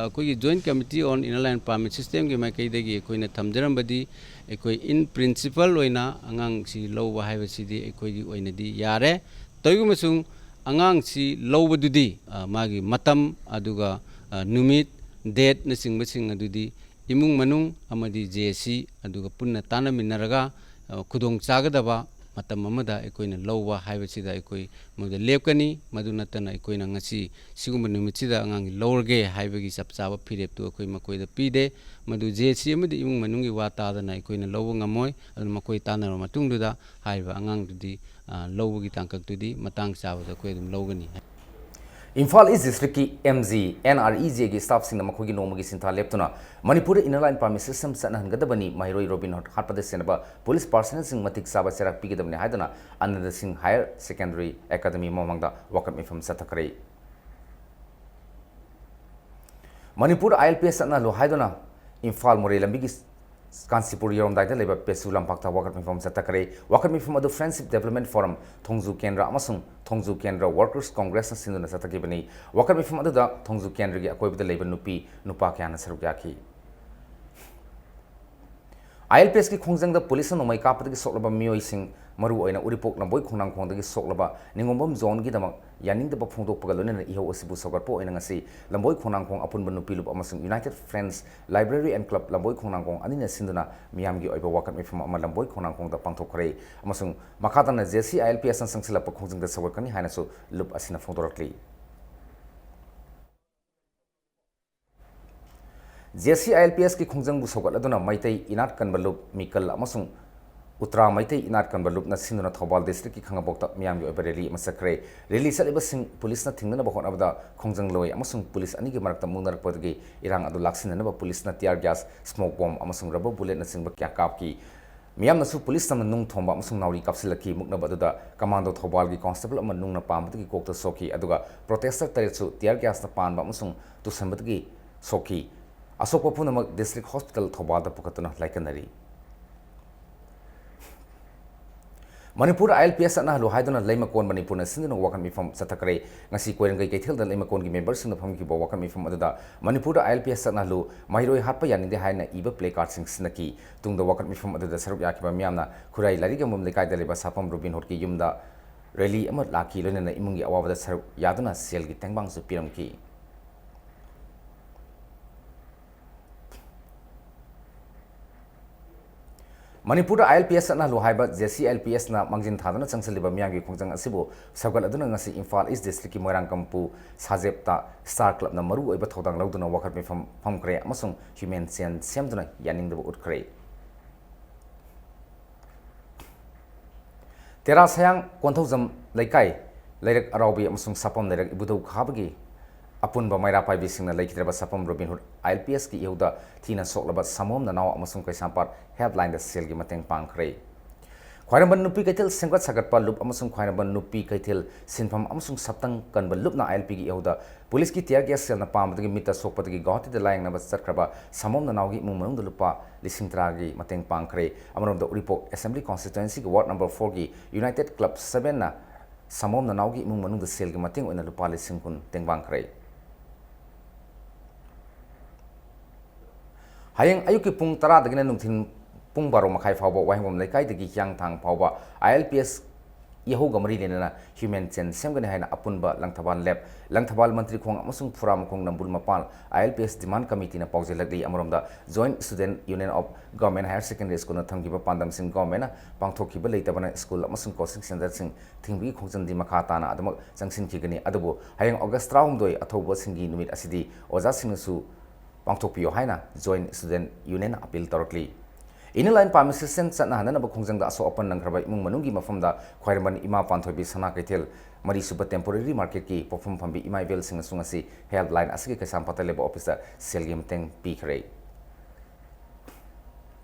ꯑꯩꯈꯣꯏꯒꯤ ꯖꯣꯏꯟꯠ ꯀꯃꯤꯇꯤ ꯑꯣꯟ ꯏꯟꯅꯔ ꯂꯥꯏꯟ ꯄꯥꯔꯃꯤꯠ ꯁꯤꯁꯇꯦꯝꯒꯤ ꯃꯥꯏꯀꯩꯗꯒꯤ ꯑꯩꯈꯣꯏꯅ ꯊꯝꯖꯔꯝꯕꯗꯤ, ꯑꯩꯈꯣꯏ ꯏꯟ ꯄ꯭ꯔꯤꯟꯁꯤꯄꯜ ꯑꯣꯏꯅ ꯑꯉꯥꯡꯁꯤ ꯂꯧꯕ ꯍꯥꯏꯕꯁꯤꯗꯤ ꯑꯩꯈꯣꯏꯒꯤ ꯑꯣꯏꯅꯗꯤ ꯌꯥꯔꯦ꯫ ꯇꯧꯏꯒꯨꯝꯕꯁꯨꯡ ꯑꯉꯥꯡꯁꯤ ꯂꯧꯕꯗꯨꯗꯤ, ꯑ, ꯃꯥꯒꯤ ꯃꯇꯝ, ꯑꯗꯨꯒ, ꯑ, ꯅꯨꯃꯤꯠ, ꯗꯦꯠꯅꯆꯤꯡꯕꯁꯤꯡ ꯑꯗꯨꯗꯤ ꯏꯃꯨꯡ ꯃꯅꯨꯡ ꯑꯃꯗꯤ ꯖꯦ ꯑꯦ ꯁꯤ ꯑꯗꯨꯒ ꯄꯨꯟꯅ ꯇꯥꯟꯅꯃꯤꯟꯅꯔꯒ, ꯑ, ꯈꯨꯗꯣꯡ ꯆꯥꯒꯗꯕ ꯃꯇꯝ ꯑꯃꯗ ꯑꯩꯈꯣꯏꯅ ꯂꯧꯕ ꯍꯥꯏꯕꯁꯤꯗ ꯑꯩꯈꯣꯏ ꯃꯗꯨꯗ ꯂꯦꯞꯀꯅꯤ꯫ ꯃꯗꯨ ꯅꯠꯇꯅ ꯑꯩꯈꯣꯏꯅ ꯉꯁꯤ ꯁꯤꯒꯨꯝꯕ ꯅꯨꯃꯤꯠꯁꯤꯗ ꯑꯉꯥꯡꯒꯤ ꯂꯧꯔꯒꯦ ꯍꯥꯏꯕꯒꯤ ꯆꯞ ꯆꯥꯕ ꯐꯤꯔꯦꯞꯇꯨ ꯑꯩꯈꯣꯏ ꯃꯈꯣꯏꯗ ꯄꯤꯗꯦ꯫ ꯃꯗꯨ ꯖꯦ ꯑꯦ ꯁꯤ ꯑꯃꯗꯤ ꯏꯃꯨꯡ ꯃꯅꯨꯡꯒꯤ ꯋꯥ ꯇꯥꯗꯅ ꯑꯩꯈꯣꯏꯅ ꯂꯧꯕ ꯉꯝꯃꯣꯏ꯫ ꯑꯗꯨꯅ ꯃꯈꯣꯏ ꯇꯥꯟꯅꯔꯕ ꯃꯇꯨꯡꯗꯨꯗ ꯍꯥꯏꯔꯤꯕ ꯑꯉꯥꯡꯗꯨꯗꯤ, ꯑ, ꯂꯧꯕꯒꯤ ꯇꯥꯡꯀꯛꯇꯨꯗꯤ ꯃꯇꯥꯡ ꯆꯥꯕꯗ ꯑꯩꯈꯣꯏ ꯑꯗꯨꯝ ꯂꯧꯒꯅꯤ꯫ ꯏꯝꯐꯥꯜ ꯏꯁ ꯗꯤꯁꯇ꯭ꯔꯤꯛꯀꯤ M G, N R E ꯖꯦꯒꯤ ꯁ꯭ꯇꯥꯐꯁꯤꯡꯅ ꯃꯈꯣꯏꯒꯤ ꯅꯣꯡꯃꯒꯤ ꯁꯤꯟꯊꯥ ꯂꯦꯞꯇꯨꯅ ꯃꯅꯤꯄꯨꯔꯗ ꯏꯟꯅꯔ ꯂꯥꯏꯟ ꯄꯥꯔꯃꯤꯠ ꯁꯤꯁꯇꯦꯝ ꯆꯠꯅꯍꯟꯒꯗꯕꯅꯤ, ꯃꯍꯩꯔꯣꯏ ꯔꯣꯕꯤꯟ ꯍꯨꯗ ꯍꯥꯠꯄꯗ ꯁꯦꯟꯅꯕ ꯄꯨꯂꯤꯁ ꯄꯥꯔꯁꯅꯦꯜꯁꯤꯡ ꯃꯇꯤꯛ ꯆꯥꯕ ꯆꯩꯔꯥꯛ ꯄꯤꯒꯗꯕꯅꯤ ꯍꯥꯏꯗꯨꯅ ꯑꯅꯟꯗ ꯁꯤꯡ ꯍꯥꯌꯔ ꯁꯦꯀꯦꯟꯗꯔꯤ ꯑꯦꯀꯥꯗꯃꯤ ꯃꯃꯥꯡꯗ ꯋꯥꯀꯠ ꯃꯤꯐꯝ ꯆꯠꯊꯈ꯭ꯔꯦ꯫ ꯃꯅꯤꯄꯨꯔ ꯑꯥꯏ ꯑꯦꯜ ꯄꯤ ꯑꯦꯁ ꯆꯠꯅꯍꯜꯂꯨ ꯍꯥꯏꯗꯨꯅ ꯏꯝꯐꯥꯜ ꯃꯣꯔꯦ ꯂꯝꯕꯤꯒꯤ ꯀꯥꯟꯆꯤꯄꯨꯔ ꯌꯧꯔꯝꯗꯥꯏꯗ ꯂꯩꯕ ꯄꯦꯁꯨ ꯂꯝꯄꯥꯛꯇ ꯋꯥꯀꯠ ꯃꯤꯐꯝ ꯆꯠꯊꯈ꯭ꯔꯦ꯫ ꯋꯥꯀꯠ ꯃꯤꯐꯝ ꯑꯗꯨ ꯐ꯭ꯔꯦꯟꯁꯤꯞ ꯗꯦꯕꯂꯞꯃꯦꯟ ꯐꯣꯔꯝ, ꯊꯣꯡꯖꯨ ꯀꯦꯟꯗ꯭ꯔ ꯑꯃꯁꯨꯡ ꯊꯣꯡꯖꯨ ꯀꯦꯟꯗ꯭ꯔ ꯋꯥꯔꯀꯔꯁ ꯀꯣꯡꯒ꯭ꯔꯦꯁꯅ ꯁꯤꯟꯗꯨꯅ ꯆꯠꯊꯈꯤꯕꯅꯤ꯫ ꯋꯥꯀꯠ ꯃꯤꯐꯝ ꯑꯗꯨꯗ ꯊꯣꯡꯖꯨ ꯀꯦꯟꯗ꯭ꯔꯒꯤ ꯑꯀꯣꯏꯕꯗ ꯂꯩꯕ ꯅꯨꯄꯤ ꯅꯨꯄꯥ ꯀꯌꯥꯅ ꯁꯔꯨꯛ ꯌꯥꯈꯤ꯫ ꯑꯥꯏ ꯑꯦꯜ ꯄꯤ ꯑꯦꯁꯀꯤ ꯈꯣꯡꯖꯪꯗ ꯄꯨꯂꯤꯁꯅ ꯅꯣꯡꯃꯩ ꯀꯥꯞꯄꯗꯒꯤ ꯁꯣꯛꯂꯕ ꯃꯤꯑꯣꯏꯁꯤꯡ, ꯃꯔꯨꯑꯣꯏꯅ ꯎꯔꯤꯄꯣꯛ ꯂꯝꯕꯣꯏ ꯈꯣꯡꯅꯥꯡꯈꯣꯡꯗꯒꯤ ꯁꯣꯛꯂꯕ ꯅꯤꯉꯣꯝꯕꯝ ꯖꯣꯟꯒꯤꯗꯃꯛ ꯌꯥꯅꯤꯡꯗꯕ ꯐꯣꯡꯗꯣꯛꯄꯒ ꯂꯣꯏꯅꯅ ꯏꯍꯧ ꯑꯁꯤꯕꯨ ꯁꯧꯒꯠꯄ ꯑꯣꯏꯅ ꯉꯁꯤ ꯂꯝꯕꯣꯏ ꯈꯣꯡꯅꯥꯡꯈꯣꯡ ꯑꯄꯨꯟꯕ ꯅꯨꯄꯤ ꯂꯨꯞ ꯑꯃꯁꯨꯡ United Friends Library and Club ꯂꯝꯕꯣꯏ ꯈꯣꯡꯅꯥꯡꯈꯣꯡ ꯑꯅꯤꯅ ꯁꯤꯟꯗꯨꯅ ꯃꯤꯌꯥꯝꯒꯤ ꯑꯣꯏꯕ ꯋꯥꯀꯠ ꯃꯤꯐꯝ ꯑꯃ ꯂꯝꯕꯣꯏ ꯈꯣꯡꯅꯥꯡꯈꯣꯡꯗ ꯄꯥꯡꯊꯣꯛꯈ꯭ꯔꯦ꯫ ꯑꯃꯁꯨꯡ ꯃꯈꯥ ꯇꯥꯅ ꯖꯦ ꯑꯦ ꯁꯤ ꯑꯥꯏ ꯑꯦꯜ ꯄꯤ ꯑꯦꯁꯅ ꯆꯪꯁꯤꯜꯂꯛꯄ ꯈꯣꯡꯖꯪꯗ ꯁꯧꯒꯠꯀꯅꯤ ꯍꯥꯏꯅꯁꯨ ꯂꯨꯞ ꯑꯁꯤꯅ ꯐꯣꯡꯗꯣꯔꯛꯂꯤ꯫ ꯖꯦ ꯁꯤ ꯑꯥꯏ ꯑꯦꯜ ꯄꯤ ꯑꯦꯁꯀꯤ ꯈꯣꯡꯖꯪꯕꯨ ꯁꯧꯒꯠꯂꯗꯨꯅ ꯃꯩꯇꯩ ꯏꯅꯥꯠ ꯀꯟꯕ ꯂꯨꯞ, ꯃꯤꯀꯜ ꯑꯃꯁꯨꯡ ꯎꯇ꯭ꯔꯥ ꯃꯩꯇꯩ ꯏꯅꯥꯠ ꯀꯟꯕ ꯂꯨꯞꯅ ꯁꯤꯟꯗꯨꯅ ꯊꯧꯕꯥꯜ ꯗꯤꯁꯇ꯭ꯔꯤꯛꯀꯤ ꯈꯥꯉꯕꯣꯛꯇ ꯃꯤꯌꯥꯝꯒꯤ ꯑꯣꯏꯕ ꯔꯦꯂꯤ ꯑꯃ ꯆꯠꯈ꯭ꯔꯦ꯫ ꯔꯦꯂꯤ ꯆꯠꯂꯤꯕꯁꯤꯡ ꯄꯨꯂꯤꯁꯅ ꯊꯤꯡꯅꯅꯕ ꯍꯣꯠꯅꯕꯗ ꯈꯣꯡꯖꯪꯂꯣꯏ ꯑꯃꯁꯨꯡ ꯄꯨꯂꯤꯁ ꯑꯅꯤꯒꯤ ꯃꯔꯛꯇ ꯃꯨꯛꯅꯔꯛꯄꯗꯒꯤ ꯏꯔꯥꯡ ꯑꯗꯨ ꯂꯥꯛꯁꯤꯟꯅꯅꯕ ꯄꯨꯂꯤꯁꯅ tear gas, smoke bomb ꯑꯃꯁꯨꯡ rubber bulletꯅꯆꯤꯡꯕ ꯀꯌꯥ ꯀꯥꯞꯈꯤ꯫ ꯃꯤꯌꯥꯝꯅꯁꯨ ꯄꯨꯂꯤꯁ ꯇꯝꯅ ꯅꯨꯡ ꯊꯣꯝꯕ ꯑꯃꯁꯨꯡ ꯅꯥꯎꯔꯤ ꯀꯥꯞꯁꯤꯜꯂꯛꯈꯤ꯫ ꯃꯨꯛꯅꯕ ꯑꯗꯨꯗ ꯀꯃꯥꯟꯗꯣ ꯊꯧꯕꯥꯜꯒꯤ ꯀꯣꯟꯁꯇꯦꯕꯜ ꯑꯃ ꯅꯨꯡꯅ ꯄꯥꯟꯕꯗꯒꯤ ꯀꯣꯛꯇ ꯁꯣꯛꯈꯤ, ꯑꯗꯨꯒ ꯄ꯭ꯔꯣꯇꯦꯁꯇꯔ ꯇꯔꯦꯠꯁꯨ tear gasꯅ ꯄꯥꯟꯕ ꯑꯃꯁꯨꯡ ꯇꯨꯁꯟꯕꯗꯒꯤ ꯁꯣꯛꯈꯤ꯫ ꯑꯁꯣꯛꯄ ꯄꯨꯝꯅꯃꯛ ꯗꯤꯁꯇ꯭ꯔꯤꯛ ꯍꯣꯁꯄꯤꯇꯥꯜ ꯊꯧꯕꯥꯜꯗ ꯄꯨꯈꯠꯇꯨꯅ ꯂꯥꯏꯀꯠꯅꯔꯤ꯫ ꯃꯅꯤꯄꯨꯔꯗ ꯑꯥꯏ ꯑꯦꯜ ꯄꯤ ꯑꯦꯁ ꯆꯠꯅꯍꯜꯂꯨ ꯍꯥꯏꯗꯨꯅ ꯂꯩꯃꯀꯣꯟ ꯃꯅꯤꯄꯨꯔꯅ ꯁꯤꯟꯗꯨꯅ ꯋꯥꯀꯠ ꯃꯤꯐꯝ ꯆꯠꯊꯈ꯭ꯔꯦ꯫ ꯉꯁꯤ ꯀꯣꯏꯔꯪꯒꯩ ꯀꯩꯊꯦꯜꯗ ꯂꯩꯃꯀꯣꯟꯒꯤ ꯃꯦꯝꯕꯔꯁꯤꯡꯅ ꯐꯝꯈꯤꯕ ꯋꯥꯀꯠ ꯃꯤꯐꯝ ꯑꯗꯨꯗ ꯃꯅꯤꯄꯨꯔꯗ ꯑꯥꯏ ꯑꯦꯜ ꯄꯤ ꯑꯦꯁ ꯆꯠꯅꯍꯜꯂꯨ, ꯃꯍꯩꯔꯣꯏ ꯍꯥꯠꯄ ꯌꯥꯅꯤꯡꯗꯦ ꯍꯥꯏꯅ ꯏꯕ placardꯁꯤꯡ ꯁꯤꯟꯅꯈꯤ꯫ ꯇꯨꯡꯗ ꯋꯥꯀꯠ ꯃꯤꯐꯝ ꯑꯗꯨꯗ ꯁꯔꯨꯛ ꯌꯥꯈꯤꯕ ꯃꯤꯌꯥꯝꯅ ꯈꯨꯔꯥꯏ ꯂꯥꯏꯔꯤꯛ ꯌꯣꯟꯐꯝ ꯂꯩꯀꯥꯏꯗ ꯂꯩꯕ ꯁꯥꯄꯝ ꯔꯣꯕꯤꯟ ꯍꯨꯗꯀꯤ ꯌꯨꯝꯗ ꯔꯦꯂꯤ ꯑꯃ ꯂꯥꯛꯈꯤ, ꯂꯣꯏꯅꯅ ꯏꯃꯨꯡꯒꯤ ꯑꯋꯥꯕꯗ ꯁꯔꯨꯛ ꯌꯥꯗꯨꯅ ꯁꯦꯜꯒꯤ ꯇꯦꯡꯕꯥꯡꯁꯨ ꯄꯤꯔꯝꯈꯤ꯫ ꯃꯅꯤꯄꯨꯔꯗ ꯑꯥꯏ ꯑꯦꯜ ꯄꯤ ꯑꯦꯁ ꯆꯠꯅꯍꯜꯂꯨ ꯍꯥꯏꯕ ꯖꯦ ꯁꯤ ꯑꯥꯏ ꯑꯦꯜ ꯄꯤ ꯑꯦꯁꯅ ꯃꯥꯡꯖꯤꯟ ꯊꯥꯗꯨꯅ ꯆꯪꯁꯤꯜꯂꯤꯕ ꯃꯤꯌꯥꯝꯒꯤ ꯈꯣꯡꯖꯪ ꯑꯁꯤꯕꯨ ꯁꯧꯒꯠꯂꯗꯨꯅ ꯉꯁꯤ ꯏꯝꯐꯥꯜ ꯏꯁ ꯗꯤꯁꯇ꯭ꯔꯤꯛꯀꯤ ꯃꯣꯏꯔꯥꯡꯀꯝꯄꯨ ꯁꯥꯖꯦꯞꯇ ꯁ꯭ꯇꯥꯔ ꯀ꯭ꯂꯕꯅ ꯃꯔꯨ ꯑꯣꯏꯕ ꯊꯧꯗꯥꯡ ꯂꯧꯗꯨꯅ ꯋꯥꯀꯠ ꯃꯤꯐꯝ ꯐꯝꯈ꯭ꯔꯦ ꯑꯃꯁꯨꯡ human chain ꯁꯦꯝꯗꯨꯅ ꯌꯥꯅꯤꯡꯗꯕ ꯎꯠꯈ꯭ꯔꯦ꯫ ꯇꯦꯔꯥ ꯁꯌꯥꯡ ꯀꯣꯟꯊꯧꯖꯝ ꯂꯩꯀꯥꯏ ꯂꯩꯔꯛ ꯑꯔꯥꯎꯕꯤ ꯑꯃꯁꯨꯡ ꯁꯥꯄꯝ ꯂꯩꯔꯛ ꯏꯕꯨꯙꯧ ꯈꯥꯕꯒꯤ ꯑꯄꯨꯟꯕ ꯃꯩꯔꯥ ꯄꯥꯏꯕꯤꯁꯤꯡꯅ ꯂꯩꯈꯤꯗ꯭ꯔꯕ ꯁꯥꯄꯝ ꯔꯣꯕꯤꯟ ꯍꯨꯗ ꯑꯥꯏ ꯑꯦꯜ ꯄꯤ ꯑꯦꯁꯀꯤ ꯏꯍꯧꯗ ꯊꯤꯅ ꯁꯣꯛꯂꯕ ꯁꯃꯣꯝ ꯅꯅꯥꯎ ꯑꯃꯁꯨꯡ ꯀꯩꯁꯥꯝꯄꯥꯠ ꯍꯦꯜꯞꯂꯥꯏꯟꯗ ꯁꯦꯜꯒꯤ ꯃꯇꯦꯡ ꯄꯥꯡꯈ꯭ꯔꯦ꯫ ꯈ꯭ꯋꯥꯏꯔꯝꯕꯟ ꯅꯨꯄꯤ ꯀꯩꯊꯦꯜ ꯁꯦꯝꯒꯠ ꯁꯥꯒꯠꯄ ꯂꯨꯞ ꯑꯃꯁꯨꯡ ꯈ꯭ꯋꯥꯏꯔꯝꯕꯟ ꯅꯨꯄꯤ ꯀꯩꯊꯦꯜ ꯁꯤꯟꯐꯝ ꯑꯃꯁꯨꯡ ꯁꯛꯇꯪ ꯀꯟꯕ ꯂꯨꯞꯅ ꯑꯥꯏ ꯑꯦꯜ ꯄꯤꯒꯤ ꯏꯍꯧꯗ ꯄꯨꯂꯤꯁꯀꯤ tear gas ꯁꯦꯜꯅ ꯄꯥꯝꯕꯗꯒꯤ ꯃꯤꯠꯇ ꯁꯣꯛꯄꯗꯒꯤ ꯒꯨꯋꯥꯍꯥꯇꯤꯗ ꯂꯥꯌꯦꯡꯅꯕ ꯆꯠꯈ꯭ꯔꯕ ꯁꯃꯣꯝ ꯅꯅꯥꯎꯒꯤ ꯏꯃꯨꯡ ꯃꯅꯨꯡꯗ ꯂꯨꯄꯥ ꯂꯤꯁꯤꯡ ꯇꯔꯥꯒꯤ ꯃꯇꯦꯡ ꯄꯥꯡꯈ꯭ꯔꯦ꯫ ꯑꯃꯔꯣꯝꯗ ꯎꯔꯤꯄꯣꯛ Assembly Constituencyꯒꯤ Ward number fourꯒꯤ United Club Sevenꯅ ꯁꯃꯣꯝ ꯅꯅꯥꯎꯒꯤ ꯏꯃꯨꯡ ꯃꯅꯨꯡꯗ ꯁꯦꯜꯒꯤ ꯃꯇꯦꯡ ꯑꯣꯏꯅ ꯂꯨꯄꯥ ꯂꯤꯁꯤꯡ ꯀꯨꯟ ꯇꯦꯡꯕꯥꯡꯈ꯭ꯔꯦ꯫ ꯍꯌꯦꯡ ꯑꯌꯨꯛꯀꯤ ꯄꯨꯡ ꯇꯔꯥꯗꯒꯤꯅ ꯅꯨꯡꯊꯤꯜ ꯄꯨꯡ ꯕꯥꯔꯣ ꯃꯈꯥꯏ ꯐꯥꯎꯕ ꯋꯥꯍꯦꯡꯕꯝ ꯂꯩꯀꯥꯏꯗꯒꯤ ꯍꯤꯌꯥꯡꯊꯥꯡ ꯐꯥꯎꯕ ꯑꯥꯏ ꯑꯦꯜ ꯄꯤ ꯑꯦꯁ ꯏꯍꯧꯒ ꯃꯔꯤ ꯂꯩꯅꯅ human chain ꯁꯦꯝꯒꯅꯤ ꯍꯥꯏꯅ ꯑꯄꯨꯟꯕ ꯂꯪꯊꯕꯥꯜ ꯂꯦꯞ, ꯂꯪꯊꯕꯥꯜ ꯃꯟꯇ꯭ꯔꯤꯈꯣꯡ ꯑꯃꯁꯨꯡ ꯐꯨꯔꯥꯃꯈꯣꯡ ꯅꯝꯕꯨꯜ ꯃꯄꯥꯜ ꯑꯥꯏ ꯑꯦꯜ ꯄꯤ ꯑꯦꯁ demand committeeꯅ ꯄꯥꯎꯖꯦꯜꯂꯛꯂꯤ꯫ ꯑꯃꯔꯣꯝꯗ Joint Student Union of Government Higher Secondary Schoolꯅ ꯊꯝꯈꯤꯕ ꯄꯥꯟꯗꯝꯁꯤꯡ ꯒꯣꯔꯃꯦꯟꯅ ꯄꯥꯡꯊꯣꯛꯈꯤꯕ ꯂꯩꯇꯕꯅ ꯁ꯭ꯀꯨꯜ ꯑꯃꯁꯨꯡ ꯀꯣꯆꯤꯡ ꯁꯦꯟꯇꯔꯁꯤꯡ ꯊꯤꯡꯕꯒꯤ ꯈꯣꯡꯖꯪꯗꯤ ꯃꯈꯥ ꯇꯥꯅ ꯑꯗꯨꯃꯛ ꯆꯪꯁꯤꯟꯈꯤꯒꯅꯤ꯫ ꯑꯗꯨꯕꯨ ꯍꯌꯦꯡ ꯑꯣꯒꯁ ꯇꯔꯥꯍꯨꯝꯗꯣꯏ ꯑꯊꯧꯕꯁꯤꯡꯒꯤ ꯅꯨꯃꯤꯠ ꯑꯁꯤꯗꯤ ꯑꯣꯖꯥꯁꯤꯡꯅꯁꯨ ꯄꯥꯡꯊꯣꯛꯄꯤꯌꯨ ꯍꯥꯏꯅ Joint Student Union ꯑꯄꯤꯜ ꯇꯧꯔꯛꯂꯤ꯫ Inner Line Permission ꯆꯠꯅꯍꯟꯗꯅꯕ ꯈꯣꯡꯖꯪꯗ ꯑꯁꯣꯛ ꯑꯄꯟ ꯅꯪꯈ꯭ꯔꯕ ꯏꯃꯨꯡ ꯃꯅꯨꯡꯒꯤ ꯃꯐꯝꯗ ꯈ꯭ꯋꯥꯏꯔꯝꯕꯟ ꯏꯃꯥ ꯄꯥꯟꯊꯣꯏꯕꯤ ꯁꯅꯥ ꯀꯩꯊꯦꯜ ꯃꯔꯤꯁꯨꯕ temporary marketꯀꯤ ꯄꯣꯠꯐꯝ ꯐꯝꯕꯤ ꯏꯃꯥ ꯏꯕꯦꯜꯁꯤꯡꯅꯁꯨ ꯉꯁꯤ Helpline ꯑꯁꯤꯒꯤ ꯀꯩꯁꯥꯝꯄꯥꯠꯇ ꯂꯩꯕ officeꯇ ꯁꯦꯜꯒꯤ ꯃꯇꯦꯡ ꯄꯤꯈ꯭ꯔꯦ꯫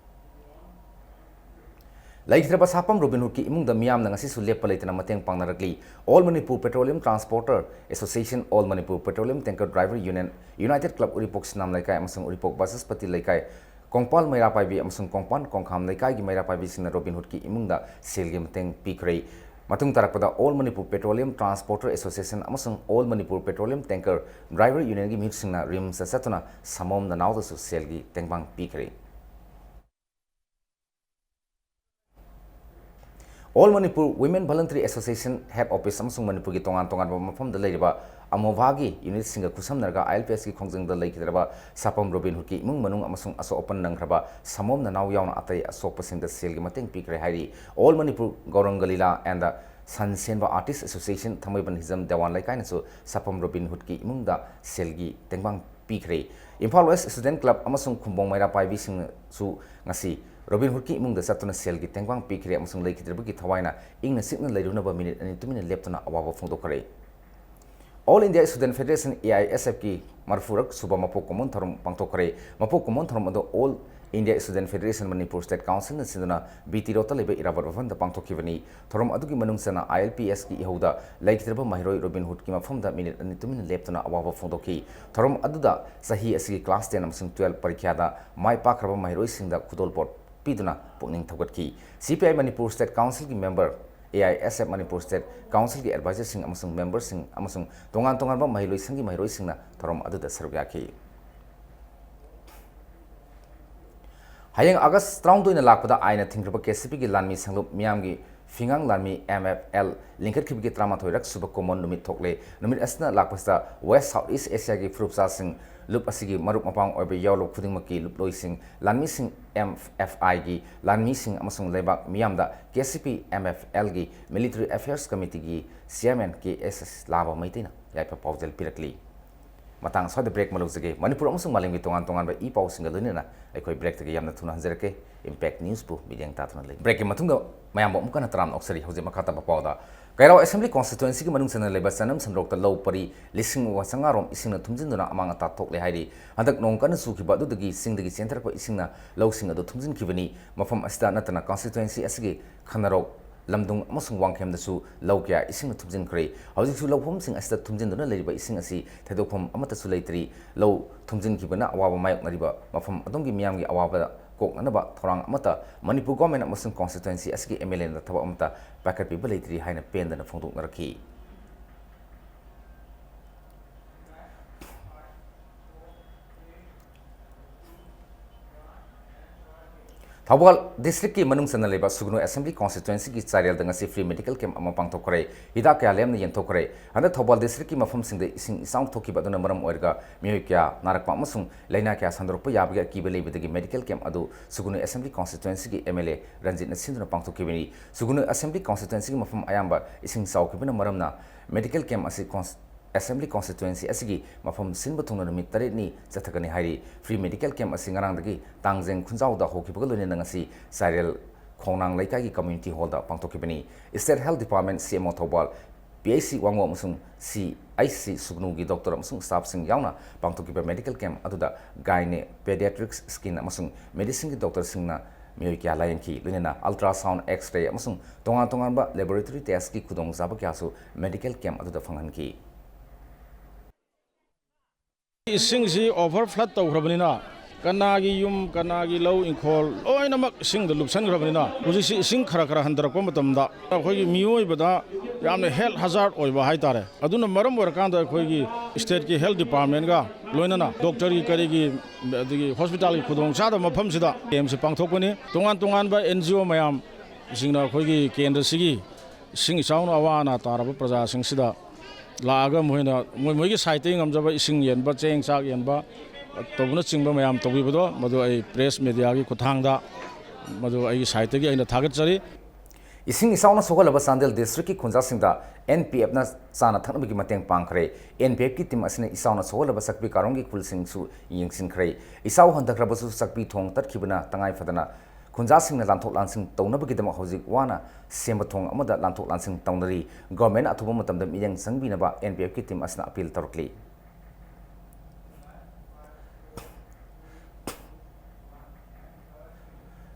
ꯂꯩꯈꯤꯗ꯭ꯔꯕ ꯁꯥꯄꯝ ꯔꯣꯕꯤꯟ ꯍꯨꯗꯀꯤ ꯏꯃꯨꯡꯗ ꯃꯤꯌꯥꯝꯅ ꯉꯁꯤꯁꯨ ꯂꯦꯞꯄ ꯂꯩꯇꯅ ꯃꯇꯦꯡ ꯄꯥꯡꯅꯔꯛꯂꯤ꯫ All Manipur Petroleum Transporter Association, All Manipur Petroleum Tanker Driver Union, United Club ꯎꯔꯤꯄꯣꯛ ꯁꯤꯅꯥꯝ ꯂꯩꯀꯥꯏ ꯑꯃꯁꯨꯡ ꯎꯔꯤꯄꯣꯛ ꯕꯁꯁꯄꯇꯤ ꯂꯩꯀꯥꯏ, ꯀꯣꯡꯄꯥꯜ ꯃꯩꯔꯥ ꯄꯥꯏꯕꯤ ꯑꯃꯁꯨꯡ ꯀꯣꯡꯄꯥꯟ ꯀꯣꯡꯈꯥꯝ ꯂꯩꯀꯥꯏꯒꯤ ꯃꯩꯔꯥ ꯄꯥꯏꯕꯤꯁꯤꯡꯅ ꯔꯣꯕꯤꯟ ꯍꯨꯗꯀꯤ ꯏꯃꯨꯡꯗ ꯁꯦꯜꯒꯤ ꯃꯇꯦꯡ ꯄꯤꯈ꯭ꯔꯦ꯫ ꯃꯇꯨꯡ ꯇꯥꯔꯛꯄꯗ All Manipur Petroleum Transporter Association ꯑꯃꯁꯨꯡ All Manipur Petroleum Tanker Driver Unionꯒꯤ ꯃꯤꯍꯨꯠꯁꯤꯡꯅ RIMSꯇ ꯆꯠꯇꯨꯅ ꯁꯥꯃꯣꯝ ꯅꯅꯥꯎꯗꯁꯨ ꯁꯦꯜꯒꯤ ꯇꯦꯡꯕꯥꯡ ꯄꯤꯈ꯭ꯔꯦ꯫ All Manipur Women Voluntary Association head office ꯑꯃꯁꯨꯡ ꯃꯅꯤꯄꯨꯔꯒꯤ ꯇꯣꯉꯥꯟ ꯇꯣꯉꯥꯟꯕ ꯃꯐꯝꯗ ꯂꯩꯔꯤꯕ ꯑꯃꯣꯚꯥꯒꯤ unitꯁꯤꯡꯒ ꯈꯨꯠꯁꯝꯅꯔꯒ ILPSꯀꯤ ꯈꯣꯡꯖꯪꯗ ꯂꯩꯈꯤꯗ꯭ꯔꯕ ꯁꯥꯄꯝ ꯔꯣꯕꯤꯟ ꯍꯨꯗꯀꯤ ꯏꯃꯨꯡ ꯃꯅꯨꯡ ꯑꯃꯁꯨꯡ ꯑꯁꯣꯛ ꯑꯄꯟ ꯅꯪꯈ꯭ꯔꯕ ꯁꯥꯃꯣꯝ ꯅꯅꯥꯎ ꯌꯥꯎꯅ ꯑꯇꯩ ꯑꯁꯣꯛꯄꯁꯤꯡꯗ ꯁꯦꯜꯒꯤ ꯃꯇꯦꯡ ꯄꯤꯈ꯭ꯔꯦ ꯍꯥꯏꯔꯤ꯫ All Manipur Gauranga Lila and the Sun Senba Artist Association, Thangmeiband Hijam ꯗꯦꯋꯥꯟ ꯂꯩꯀꯥꯏꯅꯁꯨ ꯁꯥꯄꯝ robin ꯍꯨꯗꯀꯤ ꯏꯃꯨꯡꯗ ꯁꯦꯜꯒꯤ ꯇꯦꯡꯕꯥꯡ ꯄꯤꯈ꯭ꯔꯦ꯫ ꯏꯝꯐꯥꯜ West Student Club ꯑꯃꯁꯨꯡ ꯈꯨꯝꯕꯣꯡ ꯃꯩꯔꯥ ꯄꯥꯏꯕꯤꯁꯤꯡꯅꯁꯨ ꯉꯁꯤ ꯔꯣꯕꯤꯟ ꯍꯨꯗꯀꯤ ꯏꯃꯨꯡꯗ ꯆꯠꯇꯨꯅ ꯁꯦꯜꯒꯤ ꯇꯦꯡꯕꯥꯡ ꯄꯤꯈ꯭ꯔꯦ ꯑꯃꯁꯨꯡ ꯂꯩꯈꯤꯗ꯭ꯔꯕꯒꯤ ꯊꯋꯥꯏꯅ ꯏꯪꯅ ꯆꯤꯛꯅ ꯂꯩꯔꯨꯅꯕ ꯃꯤꯅꯤꯠ ꯑꯅꯤ ꯇꯨꯃꯤꯟꯅ ꯂꯦꯞꯇꯨꯅ ꯑꯋꯥꯕ ꯐꯣꯡꯗꯣꯛꯈ꯭ꯔꯦ꯫ All India Student Federation, AISFꯀꯤ ꯃꯔꯤꯐꯨꯔꯛ ꯁꯨꯕ ꯃꯄꯣꯛ ꯀꯨꯝꯑꯣꯟ ꯊꯧꯔꯝ ꯄꯥꯡꯊꯣꯛꯈ꯭ꯔꯦ꯫ ꯃꯄꯣꯛ ꯀꯨꯝꯑꯣꯟ ꯊꯧꯔꯝ ꯑꯗꯨ All India Student Federation Manipur State Councilꯅ ꯁꯤꯟꯗꯨꯅ BT Roadꯇ ꯂꯩꯕ ꯏꯔꯥꯕꯣꯠ ꯚꯕꯟꯗ ꯄꯥꯡꯊꯣꯛꯈꯤꯕꯅꯤ꯫ ꯊꯧꯔꯝ ꯑꯗꯨꯒꯤ ꯃꯅꯨꯡ ꯆꯟꯅ ILPSꯀꯤ ꯏꯍꯧꯗ ꯂꯩꯈꯤꯗ꯭ꯔꯕ ꯃꯍꯩꯔꯣꯏ ꯔꯣꯕꯤꯟ ꯍꯨꯗꯀꯤ ꯃꯐꯝꯗ ꯃꯤꯅꯤꯠ ꯑꯅꯤ ꯇꯨꯃꯤꯟꯅ ꯂꯦꯞꯇꯨꯅ ꯑꯋꯥꯕ ꯐꯣꯡꯗꯣꯛꯈꯤ꯫ ꯊꯧꯔꯝ ꯑꯗꯨꯗ ꯆꯍꯤ ꯑꯁꯤꯒꯤ class ten ꯑꯃꯁꯨꯡ twelve ꯄꯔꯤꯈ꯭ꯌꯥꯗ ꯃꯥꯏ ꯄꯥꯛꯈ꯭ꯔꯕ ꯃꯍꯩꯔꯣꯏꯁꯤꯡꯗ ꯈꯨꯗꯣꯜꯄꯣꯠ ꯄꯤꯗꯨꯅ ꯄꯨꯛꯅꯤꯡ ꯊꯧꯒꯠꯈꯤ꯫ CPI Manipur State Councilꯒꯤ member, AISF Manipur State Councilꯒꯤ advisorꯁꯤꯡ ꯑꯃꯁꯨꯡ memberꯁꯤꯡ ꯑꯃꯁꯨꯡ ꯇꯣꯉꯥꯟ ꯇꯣꯉꯥꯟꯕ ꯃꯍꯩꯂꯣꯏꯁꯪꯒꯤ ꯃꯍꯩꯔꯣꯏꯁꯤꯡꯅ ꯊꯧꯔꯝ ꯑꯗꯨꯗ ꯁꯔꯨꯛ ꯌꯥꯈꯤ꯫ ꯍꯌꯦꯡ August ꯇꯔꯥꯍꯨꯝꯗꯣꯏꯅ ꯂꯥꯛꯄꯗ ꯑꯥꯏꯟꯅ ꯊꯤꯡꯈ꯭ꯔꯕ KCPꯒꯤ ꯂꯥꯟꯃꯤ ꯁꯪꯂꯨꯞ ꯃꯤꯌꯥꯝꯒꯤ ꯐꯤꯉꯥꯡ ꯂꯥꯟꯃꯤ MFL ꯂꯤꯡꯈꯠꯈꯤꯕꯒꯤ ꯇꯔꯥꯃꯥꯊꯣꯏꯔꯛ ꯁꯨꯕ ꯀꯨꯝꯑꯣꯟ ꯅꯨꯃꯤꯠ ꯊꯣꯛꯂꯦ꯫ ꯅꯨꯃꯤꯠ ꯑꯁꯤꯅ ꯂꯥꯛꯄꯁꯤꯗ West South East Asiaꯒꯤ ꯐꯨꯔꯨꯞꯆꯥꯁꯤꯡ, ꯂꯨꯞ ꯑꯁꯤꯒꯤ ꯃꯔꯨꯞ ꯃꯄꯥꯡ ꯑꯣꯏꯕ ꯌꯥꯎꯔꯨꯞ ꯈꯨꯗꯤꯡꯃꯛꯀꯤ ꯂꯨꯞꯂꯣꯏꯁꯤꯡ, ꯂꯥꯟꯃꯤꯁꯤꯡ, MFIꯒꯤ ꯂꯥꯟꯃꯤꯁꯤꯡ ꯑꯃꯁꯨꯡ ꯂꯩꯕꯥꯛ ꯃꯤꯌꯥꯝꯗ KCP MFLꯒꯤ Military Affairs Committeeꯒꯤ Chairman K S ꯂꯥꯕ ꯃꯩꯇꯩꯅ ꯌꯥꯏꯐ ꯄꯥꯎꯖꯦꯜ ꯄꯤꯔꯛꯂꯤ꯫ ꯃꯇꯥꯡ ꯑꯁ꯭ꯋꯥꯏꯗ break ꯑꯃ ꯂꯧꯖꯒꯦ꯫ ꯃꯅꯤꯄꯨꯔ ꯑꯃꯁꯨꯡ ꯃꯥꯂꯦꯝꯒꯤ ꯇꯣꯉꯥꯟ ꯇꯣꯉꯥꯟꯕ ꯏ ꯄꯥꯎꯁꯤꯡꯒ ꯂꯣꯏꯅꯅ ꯑꯩꯈꯣꯏ breakꯇꯒꯤ ꯌꯥꯝꯅ ꯊꯨꯅ ꯍꯟꯖꯔꯛꯀꯦ꯫ Impact Newsꯄꯨ ꯃꯤꯠꯌꯦꯡ ꯇꯥꯗꯨꯅ ꯂꯩ꯫ Breakꯀꯤ ꯃꯇꯨꯡꯗ ꯃꯌꯥꯝꯕꯨ ꯑꯃꯨꯛ ꯍꯟꯅ ꯇꯔꯥꯝꯅ ꯑꯣꯛꯆꯔꯤ꯫ ꯍꯧꯖꯤꯛ ꯃꯈꯥ ꯇꯥꯕ ꯄꯥꯎꯗ, ꯀꯩꯔꯥꯎ Assembly Constituencyꯒꯤ ꯃꯅꯨꯡ ꯆꯟꯅ ꯂꯩꯕ ꯆꯅꯝ ꯁꯟꯗ꯭ꯔꯣꯛꯇ ꯂꯧ ꯄꯔꯤ ꯂꯤꯁꯤꯡ ꯑꯃꯒ ꯆꯥꯝꯃꯉꯥꯔꯣꯝ ꯏꯁꯤꯡꯅ ꯊꯨꯝꯖꯤꯟꯗꯨꯅ ꯑꯃꯥꯡ ꯑꯇꯥ ꯊꯣꯛꯂꯦ ꯍꯥꯏꯔꯤ꯫ ꯍꯟꯗꯛ ꯅꯣꯡ ꯀꯟꯅ ꯆꯨꯈꯤꯕ ꯑꯗꯨꯗꯒꯤ ꯆꯤꯡꯗꯒꯤ ꯆꯦꯟꯊꯔꯛꯄ ꯏꯁꯤꯡꯅ ꯂꯧꯁꯤꯡ ꯑꯗꯨ ꯊꯨꯝꯖꯤꯟꯈꯤꯕꯅꯤ꯫ ꯃꯐꯝ ꯑꯁꯤꯗ ꯅꯠꯇꯅ constituency ꯑꯁꯤꯒꯤ ꯈꯅꯔꯧ, ꯂꯝꯗꯨꯡ ꯑꯃꯁꯨꯡ ꯋꯥꯡꯈꯦꯝꯗꯁꯨ ꯂꯧ ꯀꯌꯥ ꯏꯁꯤꯡꯅ ꯊꯨꯝꯖꯤꯟꯈ꯭ꯔꯦ꯫ ꯍꯧꯖꯤꯛꯁꯨ ꯂꯧꯐꯝꯁꯤꯡ ꯑꯁꯤꯗ ꯊꯨꯝꯖꯤꯟꯗꯨꯅ ꯂꯩꯔꯤꯕ ꯏꯁꯤꯡ ꯑꯁꯤ ꯊꯩꯗꯣꯛꯐꯝ ꯑꯃꯠꯇꯁꯨ ꯂꯩꯇ꯭ꯔꯤ꯫ ꯂꯧ ꯊꯨꯝꯖꯤꯟꯈꯤꯕꯅ ꯑꯋꯥꯕ ꯃꯥꯌꯣꯛꯅꯔꯤꯕ ꯃꯐꯝ ꯑꯗꯣꯝꯒꯤ ꯃꯤꯌꯥꯝꯒꯤ ꯑꯋꯥꯕ ꯀꯣꯛꯅꯅꯕ ꯊꯧꯔꯥꯡ ꯑꯃꯠꯇ ꯃꯅꯤꯄꯨꯔ government ꯑꯃꯁꯨꯡ constituency ꯑꯁꯤꯒꯤ MLAꯅ ꯊꯕꯛ ꯑꯃꯠꯇ ꯄꯥꯏꯈꯠꯄꯤꯕ ꯂꯩꯇ꯭ꯔꯤ ꯍꯥꯏꯅ ꯄꯦꯟꯗꯅ ꯐꯣꯡꯗꯣꯛꯅꯔꯛꯈꯤ꯫ ꯊꯧꯕꯥꯜ districtꯀꯤ ꯃꯅꯨꯡ ꯆꯟꯅ ꯂꯩꯕ ꯁꯨꯒꯅꯨ Assembly Constituencyꯒꯤ ꯆꯥꯏꯔꯦꯜꯗ ꯉꯁꯤ free medical camp ꯑꯃ ꯄꯥꯡꯊꯣꯛꯈ꯭ꯔꯦ꯫ ꯍꯤꯗꯥꯛ ꯀꯌꯥ ꯂꯦꯝꯅ ꯌꯦꯟꯊꯣꯛꯈ꯭ꯔꯦ꯫ ꯍꯟꯗꯛ ꯊꯧꯕꯥꯜ districtꯀꯤ ꯃꯐꯝꯁꯤꯡꯗ ꯏꯁꯤꯡ ꯏꯆꯥꯎ ꯊꯣꯛꯈꯤꯕ ꯑꯗꯨꯅ ꯃꯔꯝ ꯑꯣꯏꯔꯒ ꯃꯤꯑꯣꯏ ꯀꯌꯥ ꯅꯥꯔꯛꯄ ꯑꯃꯁꯨꯡ ꯂꯥꯏꯅꯥ ꯀꯌꯥ ꯁꯟꯗꯣꯔꯛꯄ ꯌꯥꯕꯒꯤ ꯑꯀꯤꯕ ꯂꯩꯕꯗꯒꯤ medical camp ꯑꯗꯨ ꯁꯨꯒꯅꯨ Assembly Constituencyꯒꯤ MLA ꯔꯟꯖꯤꯠꯅ ꯁꯤꯟꯗꯨꯅ ꯄꯥꯡꯊꯣꯛꯈꯤꯕꯅꯤ꯫ ꯁꯨꯒꯅꯨ Assembly Constituencyꯒꯤ ꯃꯐꯝ ꯑꯌꯥꯝꯕ ꯏꯁꯤꯡ ꯆꯥꯎꯈꯤꯕꯅ ꯃꯔꯝꯅ medical camp ꯑꯁꯤ cons-, Assembly Constituency ꯑꯁꯤꯒꯤ ꯃꯐꯝ ꯁꯤꯟꯕ ꯊꯨꯡꯅ ꯅꯨꯃꯤꯠ ꯇꯔꯦꯠꯅꯤ ꯆꯠꯊꯒꯅꯤ ꯍꯥꯏꯔꯤ꯫ Free medical camp ꯑꯁꯤ ꯉꯔꯥꯡꯗꯒꯤ ꯇꯥꯡꯖꯦꯡ ꯈꯨꯟꯖꯥꯎꯗ ꯍꯧꯈꯤꯕꯒ ꯂꯣꯏꯅꯅ ꯉꯁꯤ ꯆꯥꯏꯔꯦꯜ ꯈꯣꯡꯅꯥꯡ ꯂꯩꯀꯥꯏꯒꯤ community hallꯗ ꯄꯥꯡꯊꯣꯛꯈꯤꯕꯅꯤ꯫ State Health Department, CMO Thoubal, PHC ꯋꯥꯉꯨ ꯑꯃꯁꯨꯡ CHC ꯁꯨꯒꯅꯨꯒꯤ doctor ꯑꯃꯁꯨꯡ staffꯁꯤꯡ ꯌꯥꯎꯅ ꯄꯥꯡꯊꯣꯛꯈꯤꯕ medical camp ꯑꯗꯨꯗ gynae, pediatrics, skin ꯑꯃꯁꯨꯡ medicineꯒꯤ doctorꯁꯤꯡꯅ ꯃꯤꯑꯣꯏ ꯀꯌꯥ ꯂꯥꯌꯦꯡꯈꯤ꯫ ꯂꯣꯏꯅꯅ ultrasound, X-ray ꯑꯃꯁꯨꯡ ꯇꯣꯉꯥꯟ ꯇꯣꯉꯥꯟꯕ laboratory testꯀꯤ ꯈꯨꯗꯣꯡꯆꯥꯕ ꯀꯌꯥꯁꯨ medical camp ꯑꯗꯨꯗ ꯐꯪꯍꯟꯈꯤ꯫ ꯏꯁꯤꯡꯁꯤ over flood ꯇꯧꯈ꯭ꯔꯕꯅꯤꯅ ꯀꯅꯥꯒꯤ ꯌꯨꯝ, ꯀꯅꯥꯒꯤ ꯂꯧ ꯏꯪꯈꯣꯜ ꯂꯣꯏꯅꯃꯛ ꯏꯁꯤꯡꯗ ꯂꯨꯞꯁꯟꯈ꯭ꯔꯕꯅꯤꯅ ꯍꯧꯖꯤꯛꯁꯤ ꯏꯁꯤꯡ ꯈꯔ ꯈꯔ ꯍꯟꯊꯔꯛꯄ ꯃꯇꯝꯗ ꯑꯩꯈꯣꯏꯒꯤ ꯃꯤꯑꯣꯏꯕꯗ ꯌꯥꯝꯅ health hazard ꯑꯣꯏꯕ ꯍꯥꯏꯇꯥꯔꯦ꯫ ꯑꯗꯨꯅ ꯃꯔꯝ ꯑꯣꯏꯔꯀꯥꯟꯗ ꯑꯩꯈꯣꯏꯒꯤ stateꯀꯤ health departmentꯀ ꯂꯣꯏꯅꯅ doctorꯒꯤ ꯀꯔꯤꯒꯤ ꯑꯗꯒꯤ hospitalꯒꯤ ꯈꯨꯗꯣꯡꯆꯥꯗꯕ ꯃꯐꯝꯁꯤꯗ campꯁꯤ ꯄꯥꯡꯊꯣꯛꯄꯅꯤ꯫ ꯇꯣꯉꯥꯟ ꯇꯣꯉꯥꯟꯕ NGO ꯃꯌꯥꯝꯁꯤꯡꯅ ꯑꯩꯈꯣꯏꯒꯤ ꯀꯦꯟꯗ꯭ꯔꯁꯤꯒꯤ ꯏꯁꯤꯡ ꯏꯆꯥꯎꯅ ꯑꯋꯥ ꯑꯅꯥ ꯇꯥꯔꯕ ꯄ꯭ꯔꯖꯥꯁꯤꯡꯁꯤꯗ ꯂꯥꯛꯑꯒ ꯃꯈꯣꯏꯅ ꯃꯣꯏ ꯃꯣꯏꯒꯤ sideꯇꯒꯤ ꯉꯝꯖꯕ ꯏꯁꯤꯡ ꯌꯦꯟꯕ, ꯆꯦꯡ ꯆꯥꯛ ꯌꯦꯟꯕ ꯇꯧꯕꯅꯆꯤꯡꯕ ꯃꯌꯥꯝ ꯇꯧꯕꯤꯕꯗꯣ ꯃꯗꯨ ꯑꯩ press mediaꯒꯤ ꯈꯨꯠꯊꯥꯡꯗ ꯃꯗꯨ ꯑꯩꯒꯤ sideꯇꯒꯤ ꯑꯩꯅ ꯊꯥꯒꯠꯆꯔꯤ꯫ ꯏꯁꯤꯡ ꯏꯆꯥꯎꯅ ꯁꯣꯛꯍꯜꯂꯕ ꯆꯥꯟꯗꯦꯜ ꯗꯤꯁꯇ꯭ꯔꯤꯛꯀꯤ ꯈꯨꯟꯖꯥꯁꯤꯡꯗ ꯑꯦꯟ ꯄꯤ ꯑꯦꯐꯅ ꯆꯥꯅ ꯊꯛꯅꯕꯒꯤ ꯃꯇꯦꯡ ꯄꯥꯡꯈ꯭ꯔꯦ꯫ ꯑꯦꯟ ꯄꯤ ꯑꯦꯐꯀꯤ ꯇꯤꯝ ꯑꯁꯤꯅ ꯏꯆꯥꯎꯅ ꯁꯣꯛꯍꯜꯂꯕ ꯆꯥꯛꯄꯤ ꯀꯥꯔꯣꯡꯒꯤ ꯈꯨꯜꯁꯤꯡꯁꯨ ꯌꯦꯡꯁꯤꯟꯈ꯭ꯔꯦ꯫ ꯏꯆꯥꯎ ꯍꯟꯊꯈ꯭ꯔꯕꯁꯨ ꯆꯥꯛꯄꯤ ꯊꯣꯡ ꯇꯠꯈꯤꯕꯅ ꯇꯉꯥꯏ ꯐꯗꯅ ꯈꯨꯟꯖꯥꯁꯤꯡꯅ ꯂꯥꯟꯊꯣꯛ ꯂꯥꯟꯁꯤꯟ ꯇꯧꯅꯕꯒꯤꯗꯃꯛ ꯍꯧꯖꯤꯛ ꯋꯥꯅ ꯁꯦꯝꯕ ꯊꯣꯡ ꯑꯃꯗ ꯂꯥꯟꯊꯣꯛ ꯂꯥꯟꯁꯤꯟ ꯇꯧꯅꯔꯤ꯫ ꯒꯣꯔꯃꯦꯟꯅ ꯑꯊꯨꯕ ꯃꯇꯝꯗ ꯃꯤꯠꯌꯦꯡ ꯆꯪꯕꯤꯅꯕ ꯑꯦꯟ ꯄꯤ ꯑꯦꯐꯀꯤ ꯇꯤꯝ ꯑꯁꯤꯅ ꯑꯄꯤꯜ ꯇꯧꯔꯛꯂꯤ꯫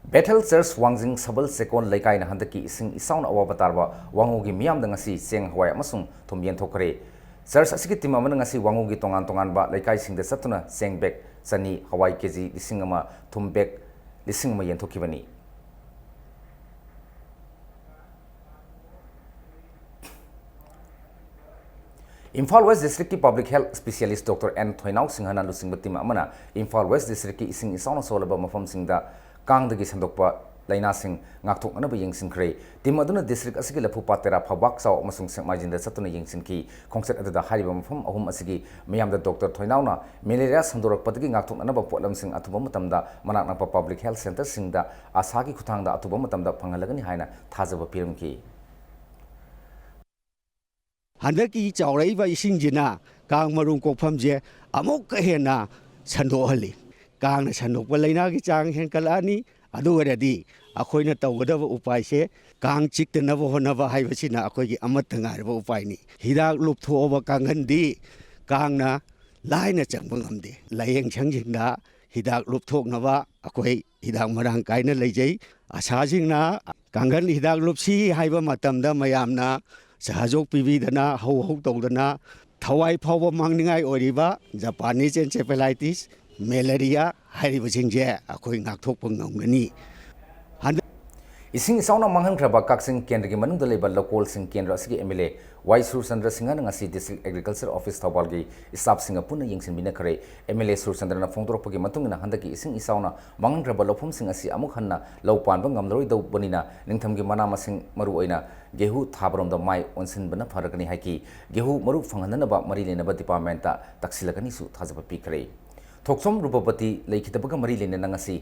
ꯕꯦꯊꯦꯜ ꯆꯔꯆ ꯋꯥꯡꯖꯤꯡ ꯁꯕꯜ ꯆꯦꯀꯣꯟ ꯂꯩꯀꯥꯏꯅ ꯍꯟꯗꯛꯀꯤ ꯏꯁꯤꯡ ꯏꯆꯥꯎꯅ ꯑꯋꯥꯕ ꯇꯥꯔꯕ ꯋꯥꯉꯨꯒꯤ ꯃꯤꯌꯥꯝꯗ ꯉꯁꯤ ꯆꯦꯡ, ꯍꯋꯥꯏ ꯑꯃꯁꯨꯡ ꯊꯨꯝ ꯌꯦꯟꯊꯣꯛꯈ꯭ꯔꯦ꯫ ꯆꯔꯆ ꯑꯁꯤꯒꯤ ꯇꯤꯝ ꯑꯃꯅ ꯉꯁꯤ ꯋꯥꯉꯨꯒꯤ ꯇꯣꯉꯥꯟ ꯇꯣꯉꯥꯟꯕ ꯂꯩꯀꯥꯏꯁꯤꯡꯗ ꯆꯠꯇꯨꯅ ꯆꯦꯡ ꯕꯦꯒ ꯆꯅꯤ, ꯍꯋꯥꯏ ꯀꯦ ꯖꯤ ꯂꯤꯁꯤꯡ ꯑꯃ, ꯊꯨꯝ ꯕꯦꯒ ꯂꯤꯁꯤꯡ ꯑꯃ ꯌꯦꯟꯊꯣꯛꯈꯤꯕꯅꯤ꯫ ꯏꯝꯐꯥꯜ ꯋꯦꯁ ꯗꯤꯁꯇ꯭ꯔꯤꯛꯀꯤ ꯄꯕ꯭ꯂꯤꯛ ꯍꯦꯜꯊ ꯁ꯭ꯄꯦꯁꯤꯌꯦꯂꯤꯁ꯭ꯠ ꯗꯣꯛꯇꯔ ꯑꯦꯟ ꯊꯣꯏꯅꯥꯎ ꯁꯤꯡꯍꯅ ꯂꯨꯆꯤꯡꯕ ꯇꯤꯝ ꯑꯃꯅ ꯏꯝꯐꯥꯜ ꯋꯦꯁ ꯗꯤꯁꯇ꯭ꯔꯤꯛꯀꯤ ꯏꯁꯤꯡ ꯏꯆꯥꯎꯅ ꯁꯣꯛꯍꯜꯂꯕ ꯃꯐꯝꯁꯤꯡꯗ ꯀꯥꯡꯗꯒꯤ ꯁꯟꯗꯣꯛꯄ ꯂꯥꯏꯅꯥꯁꯤꯡ ꯉꯥꯛꯊꯣꯛꯅꯅꯕ ꯌꯦꯡꯁꯤꯟꯈ꯭ꯔꯦ꯫ ꯇꯤꯝ ꯑꯗꯨꯅ ꯗꯤꯁꯇ꯭ꯔꯤꯛ ꯑꯁꯤꯒꯤ ꯂꯐꯨꯄꯥꯠ ꯇꯦꯔꯥ, ꯐꯧꯕꯥꯛ ꯆꯥꯎ ꯑꯃꯁꯨꯡ ꯁꯦꯛꯃꯥꯏꯖꯤꯟꯗ ꯆꯠꯇꯨꯅ ꯌꯦꯡꯁꯤꯟꯈꯤ꯫ ꯈꯣꯡꯆꯠ ꯑꯗꯨꯗ ꯍꯥꯏꯔꯤꯕ ꯃꯐꯝ ꯑꯍꯨꯝ ꯑꯁꯤꯒꯤ ꯃꯤꯌꯥꯝꯗ ꯗꯣꯛꯇꯔ ꯊꯣꯏꯅꯥꯎꯅ ꯃꯦꯂꯦꯔꯤꯌꯥ ꯁꯟꯗꯣꯔꯛꯄꯗꯒꯤ ꯉꯥꯛꯊꯣꯛꯅꯅꯕ ꯄꯣꯠꯂꯝꯁꯤꯡ ꯑꯊꯨꯕ ꯃꯇꯝꯗ ꯃꯅꯥꯛ ꯅꯛꯄ ꯄꯕ꯭ꯂꯤꯛ ꯍꯦꯜꯊ ꯁꯦꯟꯇꯔꯁꯤꯡꯗ ꯑꯥꯁꯥꯒꯤ ꯈꯨꯠꯊꯥꯡꯗ ꯑꯊꯨꯕ ꯃꯇꯝꯗ ꯐꯪꯍꯜꯂꯒꯅꯤ ꯍꯥꯏꯅ ꯊꯥꯖꯕ ꯄꯤꯔꯝꯈꯤ꯫ ꯍꯟꯗꯛꯀꯤ ꯆꯥꯎꯔꯛꯏꯕ ꯏꯁꯤꯡꯁꯤꯅ ꯀꯥꯡ ꯃꯔꯨꯝ ꯀꯣꯛꯐꯝꯁꯦ ꯑꯃꯨꯛꯀ ꯍꯦꯟꯅ ꯁꯟꯗꯣꯛꯍꯜꯂꯤ꯫ ꯀꯥꯡꯅ ꯁꯟꯗꯣꯛꯄ ꯂꯥꯏꯅꯥꯒꯤ ꯆꯥꯡ ꯍꯦꯟꯀꯠꯂꯛꯑꯅꯤ꯫ ꯑꯗꯨ ꯑꯣꯏꯔꯗꯤ ꯑꯩꯈꯣꯏꯅ ꯇꯧꯒꯗꯕ ꯎꯄꯥꯏꯁꯦ, ꯀꯥꯡ ꯆꯤꯛꯇꯅꯕ ꯍꯣꯠꯅꯕ ꯍꯥꯏꯕꯁꯤꯅ ꯑꯩꯈꯣꯏꯒꯤ ꯑꯃꯠꯇ ꯉꯥꯏꯔꯕ ꯎꯄꯥꯏꯅꯤ꯫ ꯍꯤꯗꯥꯛ ꯂꯨꯞꯊꯣꯛꯑꯕ ꯀꯥꯡꯈꯟꯗꯤ ꯀꯥꯡꯅ ꯂꯥꯏꯅ ꯆꯪꯕ ꯉꯝꯗꯦ꯫ ꯂꯥꯏꯌꯦꯡ ꯁꯪꯁꯤꯡꯗ ꯍꯤꯗꯥꯛ ꯂꯨꯞꯊꯣꯛꯅꯕ ꯑꯩꯈꯣꯏ ꯍꯤꯗꯥꯛ ꯃꯔꯥꯡ ꯀꯥꯏꯅ ꯂꯩꯖꯩ꯫ ꯑꯁꯥꯁꯤꯡꯅ ꯀꯥꯡꯈꯟ ꯍꯤꯗꯥꯛ ꯂꯨꯞꯁꯤ ꯍꯥꯏꯕ ꯃꯇꯝꯗ ꯃꯌꯥꯝꯅ ꯁꯍꯖꯣꯛ ꯄꯤꯕꯤꯗꯅ, ꯍꯧ ꯍꯧ ꯇꯧꯗꯅ, ꯊꯋꯥꯏ ꯐꯥꯎꯕ ꯃꯥꯡꯅꯤꯡꯉꯥꯏ ꯑꯣꯏꯔꯤꯕ ꯖꯄꯥꯅꯤꯁ ꯑꯦꯟꯁꯦꯐꯦꯂꯥꯏꯇꯤꯁ, ꯃꯦꯂꯦꯔꯤꯌꯥ ꯍꯥꯏꯔꯤꯕꯁꯤꯡꯁꯦ ꯑꯩꯈꯣꯏ ꯉꯥꯛꯊꯣꯛꯄ ꯉꯝꯒꯅꯤ꯫ ꯍꯟꯗꯛ ꯏꯁꯤꯡ ꯏꯆꯥꯎꯅ ꯃꯥꯡꯍꯟꯈ꯭ꯔꯕ ꯀꯛꯆꯤꯡ ꯀꯦꯟꯗ꯭ꯔꯒꯤ ꯃꯅꯨꯡꯗ ꯂꯩꯕ ꯂꯧꯀꯣꯜꯁꯤꯡ ꯀꯦꯟꯗ꯭ꯔ ꯑꯁꯤꯒꯤ ꯑꯦꯝ ꯑꯦꯜ ꯑꯦ ꯋꯥꯏ ꯁꯨꯔꯆꯟꯗ꯭ꯔ ꯁꯤꯡꯍꯅ ꯉꯁꯤ ꯗꯤꯁꯇ꯭ꯔꯤꯛ ꯑꯦꯒ꯭ꯔꯤꯀꯜꯆꯔ ꯑꯣꯐꯤꯁ ꯊꯧꯕꯥꯜꯒꯤ ꯁ꯭ꯇꯥꯐꯁꯤꯡꯒ ꯄꯨꯟꯅ ꯌꯦꯡꯁꯤꯟꯃꯤꯟꯅꯈ꯭ꯔꯦ꯫ ꯑꯦꯝ ꯑꯦꯜ ꯑꯦ ꯁꯨꯔꯆꯟꯗ꯭ꯔꯅ ꯐꯣꯡꯗꯣꯔꯛꯄꯒꯤ ꯃꯇꯨꯡ ꯏꯟꯅ ꯍꯟꯗꯛꯀꯤ ꯏꯁꯤꯡ ꯏꯆꯥꯎꯅ ꯃꯥꯡꯍꯟꯈ꯭ꯔꯕ ꯂꯧꯐꯝꯁꯤꯡ ꯑꯁꯤ ꯑꯃꯨꯛ ꯍꯟꯅ ꯂꯧ ꯄꯥꯟꯕ ꯉꯝꯂꯔꯣꯏꯗꯧꯕꯅꯤꯅ ꯅꯤꯡꯊꯝꯒꯤ ꯃꯅꯥ ꯃꯁꯤꯡ, ꯃꯔꯨꯑꯣꯏꯅ ꯒꯦꯍꯨ ꯊꯥꯕꯔꯣꯝꯗ ꯃꯥꯏ ꯑꯣꯟꯁꯤꯟꯕꯅ ꯐꯔꯒꯅꯤ ꯍꯥꯏꯈꯤ꯫ ꯒꯦꯍꯨ ꯃꯔꯨ ꯐꯪꯍꯟꯅꯅꯕ ꯃꯔꯤ ꯂꯩꯅꯕ ꯗꯤꯄꯥꯔꯠꯃꯦꯟꯠꯇ ꯇꯛꯁꯤꯜꯂꯒꯅꯤꯁꯨ ꯊꯥꯖꯕ ꯄꯤꯈ꯭ꯔꯦ꯫ ꯊꯣꯛꯆꯣꯝ ꯔꯨꯄꯕꯇꯤ ꯂꯩꯈꯤꯗꯕꯒ ꯃꯔꯤ ꯂꯩꯅꯅ ꯉꯁꯤ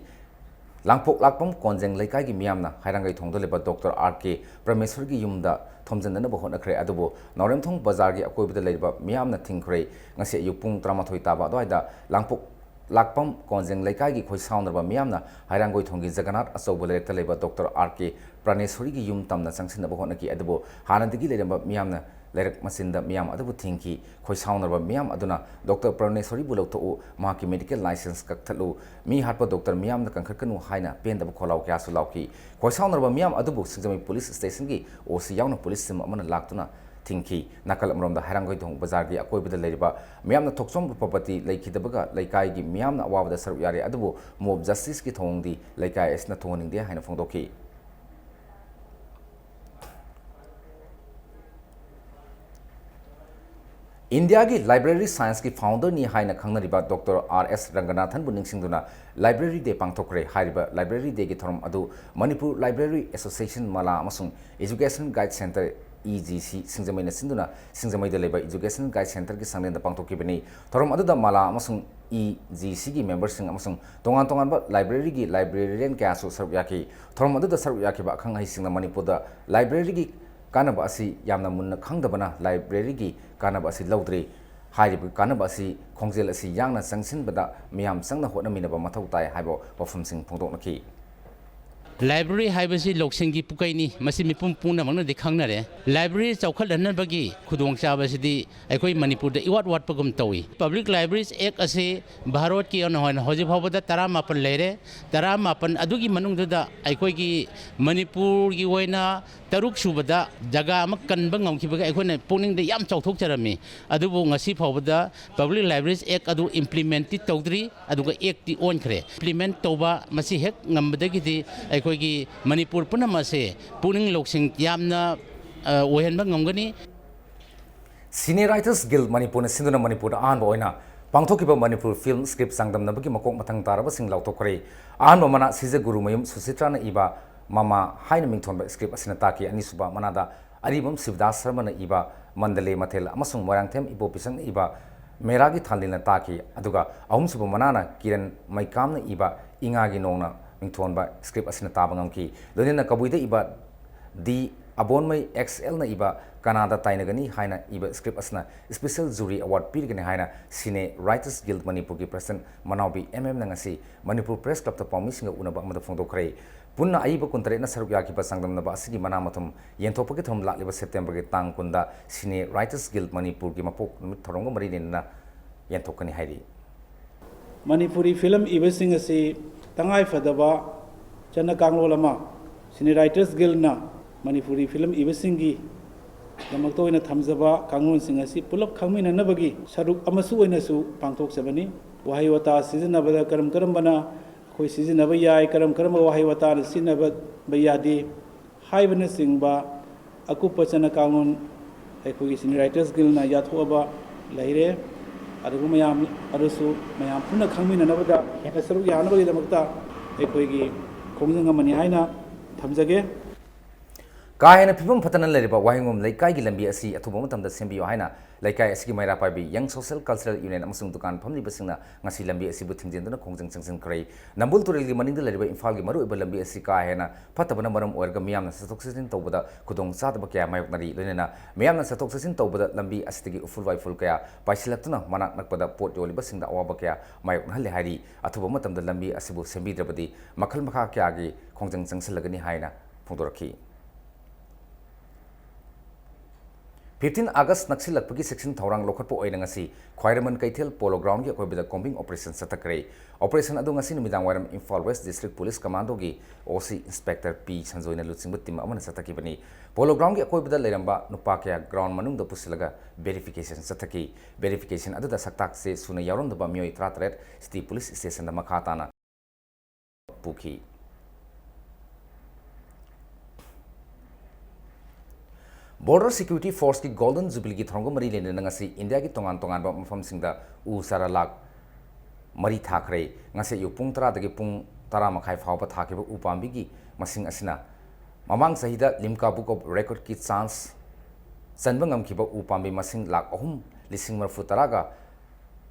ꯂꯥꯡꯄꯣꯛ ꯂꯥꯛꯄꯝ ꯀꯣꯟꯖꯦꯡ ꯂꯩꯀꯥꯏꯒꯤ ꯃꯤꯌꯥꯝꯅ ꯍꯩꯔꯥꯡꯒꯣꯏ ꯊꯣꯡꯗ ꯂꯩꯕ ꯗꯣꯛꯇꯔ ꯑꯥꯔ ꯀꯦ ꯄ꯭ꯔꯃꯦꯁꯣꯔꯤꯒꯤ ꯌꯨꯝꯗ ꯊꯣꯝꯖꯤꯟꯅꯅꯕ ꯍꯣꯠꯅꯈ꯭ꯔꯦ꯫ ꯑꯗꯨꯕꯨ ꯅꯥꯎꯔꯦꯝꯊꯣꯡ ꯕꯖꯥꯔꯒꯤ ꯑꯀꯣꯏꯕꯗ ꯂꯩꯔꯤꯕ ꯃꯤꯌꯥꯝꯅ ꯊꯤꯡꯈ꯭ꯔꯦ꯫ ꯉꯁꯤ ꯑꯌꯨꯛ ꯄꯨꯡ ꯇꯔꯥꯃꯥꯊꯣꯏ ꯇꯥꯕ ꯑꯗꯨꯋꯥꯏꯗ ꯂꯥꯡꯄꯣꯛ ꯂꯥꯛꯄꯝ ꯀꯣꯟꯖꯦꯡ ꯂꯩꯀꯥꯏꯒꯤ ꯈꯣꯏꯁꯥꯎꯅꯔꯕ ꯃꯤꯌꯥꯝꯅ ꯍꯩꯔꯥꯡꯒꯣꯏ ꯊꯣꯡꯒꯤ ꯖꯒꯅꯥꯊ ꯑꯆꯧꯕ ꯂꯩꯔꯛꯇ ꯂꯩꯕ ꯗꯣꯛꯇꯔ ꯑꯥꯔ ꯀꯦ ꯄ꯭ꯔꯥꯅꯦꯁꯣꯔꯤꯒꯤ ꯌꯨꯝ ꯇꯝꯅ ꯆꯪꯁꯤꯟꯅꯕ ꯍꯣꯠꯅꯈꯤ꯫ ꯑꯗꯨꯕꯨ ꯍꯥꯟꯅꯗꯒꯤ ꯂꯩꯔꯝꯕ ꯃꯤꯌꯥꯝꯅ ꯂꯩꯔꯛ ꯃꯆꯤꯟꯗ ꯃꯤꯌꯥꯝ ꯑꯗꯨꯕꯨ ꯊꯤꯡꯈꯤ꯫ ꯈꯣꯏꯁꯥꯎꯅꯔꯕ ꯃꯤꯌꯥꯝ ꯑꯗꯨꯅ ꯗꯣꯛꯇꯔ ꯄ꯭ꯔꯥꯅꯦꯁꯣꯔꯤꯕꯨ ꯂꯧꯊꯣꯛꯎ, ꯃꯍꯥꯛꯀꯤ ꯃꯦꯗꯤꯀꯦꯜ ꯂꯥꯏꯁꯦꯟꯁ ꯀꯛꯊꯠꯂꯨ, ꯃꯤ ꯍꯥꯠꯄ ꯗꯣꯛꯇꯔ ꯃꯤꯌꯥꯝꯗ ꯀꯟꯈꯠꯀꯅꯨ ꯍꯥꯏꯅ ꯄꯦꯟꯗꯕ ꯈꯣꯜꯂꯥꯎ ꯀꯌꯥꯁꯨ ꯂꯥꯎꯈꯤ꯫ ꯈꯣꯏꯁꯥꯎꯅꯔꯕ ꯃꯤꯌꯥꯝ ꯑꯗꯨꯕꯨ ꯁꯤꯡꯖꯃꯩ ꯄꯨꯂꯤꯁ ꯁ꯭ꯇꯦꯁꯟꯒꯤ ꯑꯣ ꯁꯤ ꯌꯥꯎꯅ ꯄꯨꯂꯤꯁ ꯇꯤꯝ ꯑꯃꯅ ꯂꯥꯛꯇꯨꯅ ꯊꯤꯡꯈꯤ꯫ ꯅꯥꯀꯜ ꯑꯃꯔꯣꯝꯗ ꯍꯩꯔꯥꯡꯒꯣꯏꯊꯣꯡ ꯕꯖꯥꯔꯒꯤ ꯑꯀꯣꯏꯕꯗ ꯂꯩꯔꯤꯕ ꯃꯤꯌꯥꯝꯅ ꯊꯣꯛꯆꯣꯝ ꯎꯄꯄꯇꯤ ꯂꯩꯈꯤꯗꯕꯒ ꯂꯩꯀꯥꯏꯒꯤ ꯃꯤꯌꯥꯝꯅ ꯑꯋꯥꯕꯗ ꯁꯔꯨꯛ ꯌꯥꯔꯤ, ꯑꯗꯨꯕꯨ ꯃꯣꯕ ꯖꯁꯇꯤꯁꯀꯤ ꯊꯧꯑꯣꯡꯗꯤ ꯂꯩꯀꯥꯏ ꯑꯁꯤꯅ ꯊꯣꯡꯍꯟꯅꯤꯡꯗꯦ ꯍꯥꯏꯅ ꯐꯣꯡꯗꯣꯛꯈꯤ꯫ ꯏꯟꯗꯤꯌꯥꯒꯤ ꯂꯥꯏꯕ꯭ꯔꯦꯔꯤ ꯁꯥꯏꯟꯁꯀꯤ ꯐꯥꯎꯟꯗꯔꯅꯤ ꯍꯥꯏꯅ ꯈꯪꯅꯔꯤꯕ ꯗꯣꯛꯇꯔ ꯑꯥꯔ ꯑꯦꯁ ꯔꯪꯒꯅꯥꯊꯟꯕꯨ ꯅꯤꯡꯁꯤꯡꯗꯨꯅ ꯂꯥꯏꯕ꯭ꯔꯦꯔꯤ ꯗꯦ ꯄꯥꯡꯊꯣꯛꯈ꯭ꯔꯦ꯫ ꯍꯥꯏꯔꯤꯕ ꯂꯥꯏꯕ꯭ꯔꯦꯔꯤ ꯗꯦꯒꯤ ꯊꯧꯔꯝ ꯑꯗꯨ ꯃꯅꯤꯄꯨꯔ ꯂꯥꯏꯕ꯭ꯔꯦꯔꯤ ꯑꯦꯁꯣꯁꯤꯌꯦꯁꯟ, ꯃꯂꯥ ꯑꯃꯁꯨꯡ education guide centre, E G C, ꯁꯤꯡꯖꯃꯩꯅ ꯁꯤꯟꯗꯨꯅ ꯁꯤꯡꯖꯃꯩꯗ ꯂꯩꯕ ꯏꯖꯨꯀꯦꯁꯟ ꯒꯥꯏꯗ ꯁꯦꯟꯇꯔꯒꯤ ꯁꯪꯂꯦꯟꯗ ꯄꯥꯡꯊꯣꯛꯈꯤꯕꯅꯤ꯫ ꯊꯧꯔꯝ ꯑꯗꯨꯗ ꯃꯂꯥ ꯑꯃꯁꯨꯡ ꯏ ꯖꯤ ꯁꯤꯒꯤ ꯃꯦꯝꯕꯔꯁꯤꯡ ꯑꯃꯁꯨꯡ ꯇꯣꯉꯥꯟ ꯇꯣꯉꯥꯟꯕ ꯂꯥꯏꯕ꯭ꯔꯦꯔꯤꯒꯤ ꯂꯥꯏꯕ꯭ꯔꯦꯔꯤꯌꯟ ꯀꯌꯥꯁꯨ ꯁꯔꯨꯛ ꯌꯥꯈꯤ꯫ ꯊꯧꯔꯝ ꯑꯗꯨꯗ ꯁꯔꯨꯛ ꯌꯥꯈꯤꯕ ꯑꯈꯪ ꯑꯍꯩꯁꯤꯡꯅ ꯃꯅꯤꯄꯨꯔꯗ ꯂꯥꯏꯕ꯭ꯔꯦꯔꯤꯒꯤ ꯀꯥꯟꯅꯕ ꯑꯁꯤ ꯌꯥꯝꯅ ꯃꯨꯟꯅ ꯈꯪꯗꯕꯅ ꯂꯥꯏꯕ꯭ꯔꯦꯔꯤꯒꯤ ꯀꯥꯟꯅꯕ ꯑꯁꯤ ꯂꯧꯗ꯭ꯔꯤ꯫ ꯍꯥꯏꯔꯤꯕ ꯀꯥꯟꯅꯕ ꯑꯁꯤ ꯈꯣꯡꯖꯦꯜ ꯑꯁꯤ ꯌꯥꯡꯅ ꯆꯪꯁꯤꯟꯕꯗ ꯃꯤꯌꯥꯝ ꯆꯪꯅ ꯍꯣꯠꯅꯃꯤꯟꯅꯕ ꯃꯊꯧ ꯇꯥꯏ ꯍꯥꯏꯕ ꯋꯥꯐꯝꯁꯤꯡ ꯐꯣꯡꯗꯣꯛꯅꯈꯤ꯫ ꯂꯥꯏꯕ꯭ꯔꯦꯔꯤ ꯍꯥꯏꯕꯁꯤ ꯂꯧꯁꯤꯡꯒꯤ ꯄꯨꯀꯩꯅꯤ, ꯃꯁꯤ ꯃꯤꯄꯨꯝ ꯄꯨꯝꯅꯃꯛꯅꯗꯤ ꯈꯪꯅꯔꯦ꯫ ꯂꯥꯏꯕ꯭ꯔꯦꯔꯤ ꯆꯥꯎꯈꯠꯍꯟꯅꯕꯒꯤ ꯈꯨꯗꯣꯡꯆꯥꯕꯁꯤꯗꯤ ꯑꯩꯈꯣꯏ ꯃꯅꯤꯄꯨꯔꯗ ꯏꯋꯥꯠ ꯋꯥꯠꯄꯒꯨꯝ ꯇꯧꯏ꯫ Public Libraries Act ꯑꯁꯤ ꯚꯥꯔꯠꯀꯤ ꯑꯣꯏꯅ ꯍꯧꯖꯤꯛ ꯐꯥꯎꯕꯗ ꯇꯔꯥꯃꯥꯄꯟ ꯂꯩꯔꯦ꯫ ꯇꯔꯥꯃꯥꯄꯟ ꯑꯗꯨꯒꯤ ꯃꯅꯨꯡꯗꯨꯗ ꯑꯩꯈꯣꯏꯒꯤ ꯃꯅꯤꯄꯨꯔꯒꯤ ꯑꯣꯏꯅ ꯇꯔꯨꯛ ꯁꯨꯕꯗ ꯖꯒꯥ ꯑꯃ ꯀꯟꯕ ꯉꯝꯈꯤꯕꯒꯤ ꯑꯩꯈꯣꯏꯅ ꯄꯨꯛꯅꯤꯡꯗ ꯌꯥꯝ ꯆꯥꯎꯊꯣꯛꯆꯔꯝꯃꯤ꯫ ꯑꯗꯨꯕꯨ ꯉꯁꯤ ꯐꯥꯎꯕꯗ Public Libraries Act ꯑꯗꯨ implement ꯇꯤ ꯇꯧꯗ꯭ꯔꯤ, ꯑꯗꯨꯒ act ꯇꯤ ꯑꯣꯟꯈ꯭ꯔꯦ꯫ Implement ꯇꯧꯕ ꯃꯁꯤ ꯍꯦꯛ ꯉꯝꯕꯗꯒꯤꯗꯤ ꯑꯩꯈꯣꯏꯒꯤ ꯃꯅꯤꯄꯨꯔ ꯄꯨꯝꯅꯃꯛ ꯑꯁꯦ ꯄꯨꯛꯅꯤꯡ ꯂꯧꯁꯤꯡ ꯌꯥꯝꯅ, ꯑ, ꯑꯣꯏꯍꯟꯕ ꯉꯝꯒꯅꯤ꯫ Scene Writers Guild ꯃꯅꯤꯄꯨꯔꯅ ꯁꯤꯟꯗꯨꯅ ꯃꯅꯤꯄꯨꯔꯗ ꯑꯍꯥꯟꯕ ꯑꯣꯏꯅ ꯄꯥꯡꯊꯣꯛꯈꯤꯕ ꯃꯅꯤꯄꯨꯔ film script ꯆꯥꯡꯗꯝꯅꯕꯒꯤ ꯃꯀꯣꯛ ꯃꯊꯪ ꯇꯥꯔꯕꯁꯤꯡ ꯂꯥꯎꯊꯣꯛꯈ꯭ꯔꯦ꯫ ꯑꯍꯥꯟꯕ ꯃꯅꯥ ꯁꯤꯖꯒꯨꯔꯨꯃꯌꯨꯝ ꯁꯨꯁꯤꯇ꯭ꯔꯥꯅ ꯏꯕ ꯃꯃꯥ ꯍꯥꯏꯅ ꯃꯤꯡꯊꯣꯟꯕ script ꯑꯁꯤꯅ ꯇꯥꯛꯈꯤ꯫ ꯑꯅꯤꯁꯨꯕ ꯃꯅꯥꯗ ꯑꯔꯤꯕꯝ ꯁꯤꯕꯗꯥꯁ ꯁꯔꯃꯅ ꯏꯕ ꯃꯟꯗꯂꯦ ꯃꯊꯦꯜ ꯑꯃꯁꯨꯡ ꯃꯣꯏꯔꯥꯡꯊꯦꯝ ꯏꯕꯣꯄꯤꯁꯪꯅ ꯏꯕ ꯃꯦꯔꯥꯒꯤ ꯊꯥꯂꯤꯅ ꯇꯥꯛꯈꯤ꯫ ꯑꯗꯨꯒ ꯑꯍꯨꯝꯁꯨꯕ ꯃꯅꯥꯅ ꯀꯤꯔꯟ ꯃꯩꯀꯥꯝꯅ ꯏꯕ ꯏꯉꯥꯒꯤ ꯅꯣꯡꯅ ꯃꯤꯡꯊꯣꯟꯕ script ꯑꯁꯤꯅ ꯇꯥꯕ ꯉꯝꯈꯤ꯫ ꯂꯣꯏꯅꯅ ꯀꯕꯨꯏꯗ ꯏꯕ ꯗꯤ ꯑꯕꯣꯟꯃꯩ ꯑꯦꯛꯁ ꯑꯦꯜꯅ ꯏꯕ ꯀꯅꯥꯗ ꯇꯥꯏꯅꯒꯅꯤ ꯍꯥꯏꯅ ꯏꯕ script ꯑꯁꯤꯅ special jury award ꯄꯤꯔꯒꯅꯤ ꯍꯥꯏꯅ Cine Writers Guild ꯃꯅꯤꯄꯨꯔꯒꯤ president ꯃꯅꯥꯎꯕꯤ ꯑꯦꯝ ꯑꯦꯝꯅ ꯉꯁꯤ ꯃꯅꯤꯄꯨꯔ Press Clubꯇ ꯄꯥꯎꯃꯤꯁꯤꯡꯒ ꯎꯅꯕ ꯑꯃꯗ ꯐꯣꯡꯗꯣꯛꯈ꯭ꯔꯦ꯫ ꯄꯨꯟꯅ ꯑꯏꯕ ꯀꯨꯟꯇꯔꯦꯠꯅ ꯁꯔꯨꯛ ꯌꯥꯈꯤꯕ ꯆꯥꯡꯗꯝꯅꯕ ꯑꯁꯤꯒꯤ ꯃꯅꯥ ꯃꯊꯨꯝ ꯌꯦꯟꯊꯣꯛꯄꯒꯤ ꯊꯧꯔꯝ ꯂꯥꯛꯂꯤꯕ Septemberꯒꯤ ꯇꯥꯡ ꯀꯨꯟꯗ Cine Writers Guild ꯃꯅꯤꯄꯨꯔꯒꯤ ꯃꯄꯣꯛ ꯅꯨꯃꯤꯠ ꯊꯧꯔꯝꯒ ꯃꯔꯤ ꯂꯩꯅꯅ ꯌꯦꯟꯊꯣꯛꯀꯅꯤ ꯍꯥꯏꯔꯤ꯫ ꯃꯅꯤꯄꯨꯔꯤ ꯐꯤꯂꯝ ꯏꯕꯁꯤꯡ ꯑꯁꯤ ꯇꯉꯥꯏ ꯐꯗꯕ ꯆꯠꯅ ꯀꯥꯡꯂꯣꯟ ꯑꯃ Cine Writers Guildꯅ ꯃꯅꯤꯄꯨꯔꯤ ꯐꯤꯂꯝ ꯏꯕꯁꯤꯡꯒꯤ ꯗꯃꯛꯇ ꯑꯣꯏꯅ ꯊꯝꯖꯕ ꯀꯥꯡꯂꯣꯟꯁꯤꯡ ꯑꯁꯤ ꯄꯨꯂꯞ ꯈꯪꯃꯤꯟꯅꯅꯕꯒꯤ ꯁꯔꯨꯛ ꯑꯃꯁꯨ ꯑꯣꯏꯅꯁꯨ ꯄꯥꯡꯊꯣꯛꯆꯕꯅꯤ꯫ ꯋꯥꯍꯩ ꯋꯥꯇꯥ ꯁꯤꯖꯤꯟꯅꯕꯗ ꯀꯔꯝ ꯀꯔꯝꯕꯅ ꯑꯩꯈꯣꯏ ꯁꯤꯖꯤꯟꯅꯕ ꯌꯥꯏ, ꯀꯔꯝ ꯀꯔꯝꯕ ꯋꯥꯍꯩ ꯋꯥꯇꯥꯅ ꯁꯤꯖꯤꯟꯅꯕ ꯌꯥꯗꯦ ꯍꯥꯏꯕꯅꯆꯤꯡꯕ ꯑꯀꯨꯞꯄ ꯆꯠꯅ ꯀꯥꯡꯂꯣꯟ ꯑꯩꯈꯣꯏꯒꯤ Cine Writers Guildꯅ ꯌꯥꯊꯣꯛꯑꯕ ꯂꯩꯔꯦ꯫ ꯑꯗꯨꯕꯨ ꯃꯌꯥꯝ ꯑꯗꯨꯁꯨ ꯃꯌꯥꯝ ꯄꯨꯟꯅ ꯈꯪꯃꯤꯟꯅꯅꯕꯗ ꯍꯦꯟꯅ ꯁꯔꯨꯛ ꯌꯥꯅꯕꯒꯤꯗꯃꯛꯇ ꯑꯩꯈꯣꯏꯒꯤ ꯈꯣꯡꯖꯪ ꯑꯃꯅꯤ ꯍꯥꯏꯅ ꯊꯝꯖꯒꯦ꯫ ꯀꯥ ꯍꯦꯟꯅ ꯐꯤꯕꯝ ꯐꯠꯇꯅ ꯂꯩꯔꯤꯕ ꯋꯥꯍꯦꯡꯕꯝ ꯂꯩꯀꯥꯏꯒꯤ ꯂꯝꯕꯤ ꯑꯁꯤ ꯑꯊꯨꯕ ꯃꯇꯝꯗ ꯁꯦꯝꯕꯤꯌꯨ ꯍꯥꯏꯅ ꯂꯩꯀꯥꯏ ꯑꯁꯤꯒꯤ ꯃꯩꯔꯥ ꯄꯥꯏꯕꯤ Young Social Cultural Union ꯑꯃꯁꯨꯡ ꯗꯨꯀꯥꯟ ꯐꯝꯂꯤꯕꯁꯤꯡꯅ ꯉꯁꯤ ꯂꯝꯕꯤ ꯑꯁꯤꯕꯨ ꯊꯤꯡꯖꯤꯟꯗꯨꯅ ꯈꯣꯡꯖꯪ ꯆꯪꯁꯤꯟꯈ꯭ꯔꯦ꯫ ꯅꯝꯕꯨꯜ ꯇꯨꯔꯦꯜꯒꯤ ꯃꯅꯤꯡꯗ ꯂꯩꯔꯤꯕ ꯏꯝꯐꯥꯜꯒꯤ ꯃꯔꯨꯑꯣꯏꯕ ꯂꯝꯕꯤ ꯑꯁꯤ ꯀꯥ ꯍꯦꯟꯅ ꯐꯠꯇꯕꯅ ꯃꯔꯝ ꯑꯣꯏꯔꯒ ꯃꯤꯌꯥꯝꯅ ꯆꯠꯊꯣꯛ ꯆꯠꯁꯤꯟ ꯇꯧꯕꯗ ꯈꯨꯗꯣꯡꯆꯥꯗꯕ ꯀꯌꯥ ꯃꯥꯌꯣꯛꯅꯔꯤ꯫ ꯂꯣꯏꯅꯅ ꯃꯤꯌꯥꯝꯅ ꯆꯠꯊꯣꯛ ꯆꯠꯁꯤꯟ ꯇꯧꯕꯗ ꯂꯝꯕꯤ ꯑꯁꯤꯗꯒꯤ ꯎꯐꯨꯜ ꯋꯥꯏꯐꯨꯜ ꯀꯌꯥ ꯄꯥꯏꯁꯤꯜꯂꯛꯇꯨꯅ ꯃꯅꯥꯛ ꯅꯛꯄꯗ ꯄꯣꯠ ꯌꯣꯜꯂꯤꯕꯁꯤꯡꯗ ꯑꯋꯥꯕ ꯀꯌꯥ ꯃꯥꯌꯣꯛꯅꯍꯜꯂꯦ ꯍꯥꯏꯔꯤ꯫ ꯑꯊꯨꯕ ꯃꯇꯝꯗ ꯂꯝꯕꯤ ꯑꯁꯤꯕꯨ ꯁꯦꯝꯕꯤꯗ꯭ꯔꯕꯗꯤ ꯃꯈꯜ ꯃꯈꯥ ꯀꯌꯥꯒꯤ ꯈꯣꯡꯖꯪ ꯆꯪꯁꯤꯜꯂꯒꯅꯤ ꯍꯥꯏꯅ ꯐꯣꯡꯗꯣꯔꯛꯈꯤ꯫ Fifteen August ꯅꯛꯁꯤꯜꯂꯛꯄꯒꯤ ꯆꯦꯛꯁꯤꯟ ꯊꯧꯔꯥꯡ ꯂꯧꯈꯠꯄ ꯑꯣꯏꯅ ꯉꯁꯤ ꯈ꯭ꯋꯥꯏꯔꯝꯕꯟ ꯀꯩꯊꯦꯜ Polo Groundꯒꯤ ꯑꯀꯣꯏꯕꯗ combing operation ꯆꯠꯊꯈ꯭ꯔꯦ꯫ Operation ꯑꯗꯨ ꯉꯁꯤ ꯅꯨꯃꯤꯗꯥꯡ ꯋꯥꯏꯔꯝ Imphal West District Police Commandꯣꯒꯤ O C Inspector P ꯁꯟꯖꯣꯏꯅ ꯂꯨꯆꯤꯡꯕ team ꯑꯃꯅ ꯆꯠꯊꯈꯤꯕꯅꯤ꯫ Polo Groundꯒꯤ ꯑꯀꯣꯏꯕꯗ ꯂꯩꯔꯝꯕ ꯅꯨꯄꯥ ꯀꯌꯥ ground ꯃꯅꯨꯡꯗ ꯄꯨꯁꯤꯜꯂꯒ verification ꯆꯠꯊꯈꯤ꯫ Verification ꯑꯗꯨꯗ ꯁꯛꯇꯥꯛꯁꯦ ꯁꯨꯅ ꯌꯥꯎꯔꯝꯗꯕ ꯃꯤꯑꯣꯏ ꯇꯔꯥꯇꯔꯦꯠ City Police Stationꯗ ꯃꯈꯥ ꯇꯥꯅ ꯄꯨꯈꯤ꯫ Border Security Forceꯀꯤ Golden Jubileeꯒꯤ ꯊꯧꯔꯝꯒ ꯃꯔꯤ ꯂꯩꯅꯅ ꯉꯁꯤ ꯏꯟꯗꯤꯌꯥꯒꯤ ꯇꯣꯉꯥꯟ ꯇꯣꯉꯥꯟꯕ ꯃꯐꯝꯁꯤꯡꯗ ꯎ ꯆꯥꯔꯥ ꯂꯥꯈ ꯃꯔꯤ ꯊꯥꯈ꯭ꯔꯦ꯫ ꯉꯁꯤ ꯑꯌꯨꯛ ꯄꯨꯡ ꯇꯔꯥꯗꯒꯤ ꯄꯨꯡ ꯇꯔꯥ ꯃꯈꯥꯏ ꯐꯥꯎꯕ ꯊꯥꯈꯤꯕ ꯎ ꯄꯥꯝꯕꯤꯒꯤ ꯃꯁꯤꯡ ꯑꯁꯤꯅ ꯃꯃꯥꯡ ꯆꯍꯤꯗ Limca Book of Recordꯀꯤ chance ꯆꯟꯕ ꯉꯝꯈꯤꯕ ꯎ ꯄꯥꯝꯕꯤ ꯃꯁꯤꯡ ꯂꯥꯈ ꯑꯍꯨꯝ ꯂꯤꯁꯤꯡ ꯃꯔꯤꯐꯨ ꯇꯔꯥꯒ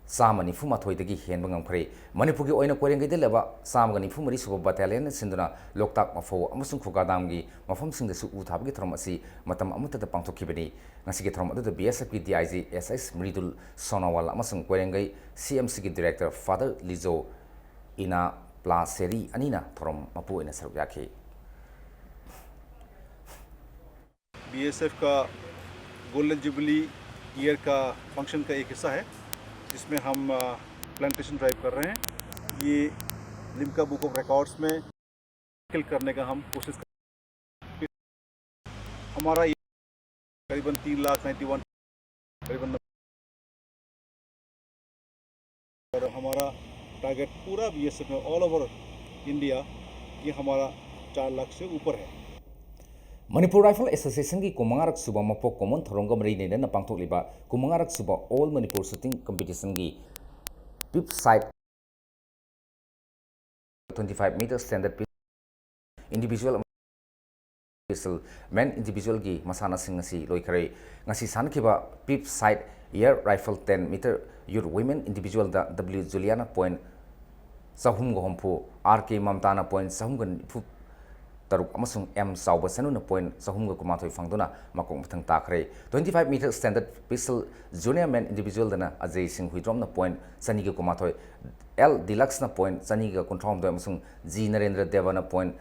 ꯆꯥꯝꯃ ꯅꯤꯐꯨ ꯃꯥꯊꯣꯏꯗꯒꯤ ꯍꯦꯟꯕ ꯉꯝꯈ꯭ꯔꯦ꯫ ꯃꯅꯤꯄꯨꯔꯒꯤ ꯑꯣꯏꯅ ꯀꯣꯏꯔꯦꯡꯒꯩꯗ ꯂꯩꯕ ꯆꯥꯝꯃꯒ ꯅꯤꯐꯨ ꯃꯔꯤ ꯁꯨꯕ ꯕꯠꯇꯥꯂꯤꯌꯟꯅ ꯁꯤꯟꯗꯨꯅ ꯂꯣꯛꯇꯥꯛ, ꯃꯐꯧ ꯑꯃꯁꯨꯡ ꯈꯨꯒꯥꯗꯥꯝꯒꯤ ꯃꯐꯝꯁꯤꯡꯗꯁꯨ ꯎ ꯊꯥꯕꯒꯤ ꯊꯧꯔꯝ ꯑꯁꯤ ꯃꯇꯝ ꯑꯃꯠꯇꯗ ꯄꯥꯡꯊꯣꯛꯈꯤꯕꯅꯤ꯫ ꯉꯁꯤꯒꯤ ꯊꯧꯔꯝ ꯑꯗꯨꯗ BSFꯀꯤ DIG SS ꯃ꯭ꯔꯤꯗꯨꯜ ꯁꯣꯅꯣꯋꯥꯜ ꯑꯃꯁꯨꯡ ꯀꯣꯏꯔꯦꯡꯒꯩ CMCꯒꯤ Director Father Lizo ꯏꯅꯥ ꯄ꯭ꯂꯥꯁꯦꯔꯤ ꯑꯅꯤꯅ ꯊꯧꯔꯝ ꯃꯄꯨ ꯑꯣꯏꯅ ꯁꯔꯨꯛ ꯌꯥꯈꯤ꯫ बीएसएफ का गोल्डन जुबली ईयर का फंक्शन का एक हिस्सा है, जिसमें हम प्लांटेशन ड्राइव कर रहे हैं। ये लिम्का बुक ऑफ रिकॉर्ड्स में दाखिल करने का हम कोशिश कर हमारा ये करीबन तीन लाख नाइन्टी वन करीबन और हमारा टारगेट पूरा बीएसएफ में ऑल ओवर इंडिया ये हमारा चार लाख से ऊपर है। ꯃꯅꯤꯄꯨꯔ ꯔꯥꯏꯐꯜ ꯑꯦꯁꯣꯁꯤꯌꯦꯁꯟꯒꯤ ꯀꯨꯟꯃꯉꯥꯔꯛ ꯁꯨꯕ ꯃꯄꯣꯛ ꯀꯨꯝꯑꯣꯟ ꯊꯧꯔꯝꯒ ꯃꯔꯤ ꯂꯩꯅꯅ ꯄꯥꯡꯊꯣꯛꯂꯤꯕ ꯀꯨꯟꯃꯉꯥꯔꯛ ꯁꯨꯕ ꯑꯣꯜ ꯃꯅꯤꯄꯨꯔ ꯁꯨꯇꯤꯡ ꯀꯝꯄꯤꯇꯤꯁꯟꯒꯤ peep sight twenty five meter standard pistol individual pistol men individualꯒꯤ ꯃꯁꯥꯟꯅꯁꯤꯡ ꯑꯁꯤ ꯂꯣꯏꯈꯔꯦ꯫ ꯉꯁꯤ ꯁꯥꯟꯅꯈꯤꯕ peep sight air rifle ten meter youth women individualꯗ W ꯖꯨꯂꯤꯌꯥꯅ ꯄꯣꯏꯟ ꯆꯍꯨꯝꯒ ꯍꯨꯝꯐꯨ, R K ꯃꯝꯇꯥꯅ ꯄꯣꯏꯟ ꯆꯍꯨꯝꯒ ꯅꯤꯐꯨ ꯇꯔꯨꯛ ꯑꯃꯁꯨꯡ M ꯆꯥꯎꯕ ꯁꯅꯨꯅ ꯄꯣꯏꯟ ꯆꯍꯨꯝꯒ ꯀꯨꯟꯃꯥꯊꯣꯏ ꯐꯪꯗꯨꯅ ꯃꯀꯣꯛ ꯃꯊꯪ ꯇꯥꯈ꯭ꯔꯦ꯫ Twenty five meter standard pistol junior men individualꯗꯅ ꯑꯖꯩ ꯁꯤꯡ ꯍꯨꯏꯗ꯭ꯔꯣꯝꯅ ꯄꯣꯏꯟ ꯆꯅꯤꯒ ꯀꯨꯟꯃꯥꯊꯣꯏ, L ꯗꯤꯂꯛꯁꯅ ꯄꯣꯏꯟ ꯆꯅꯤꯒ ꯀꯨꯟꯊ꯭ꯔꯥꯍꯨꯝꯗꯣꯏ ꯑꯃꯁꯨꯡ G ꯅꯔꯦꯟꯗ꯭ꯔ ꯗꯦꯕꯅ ꯄꯣꯏꯟ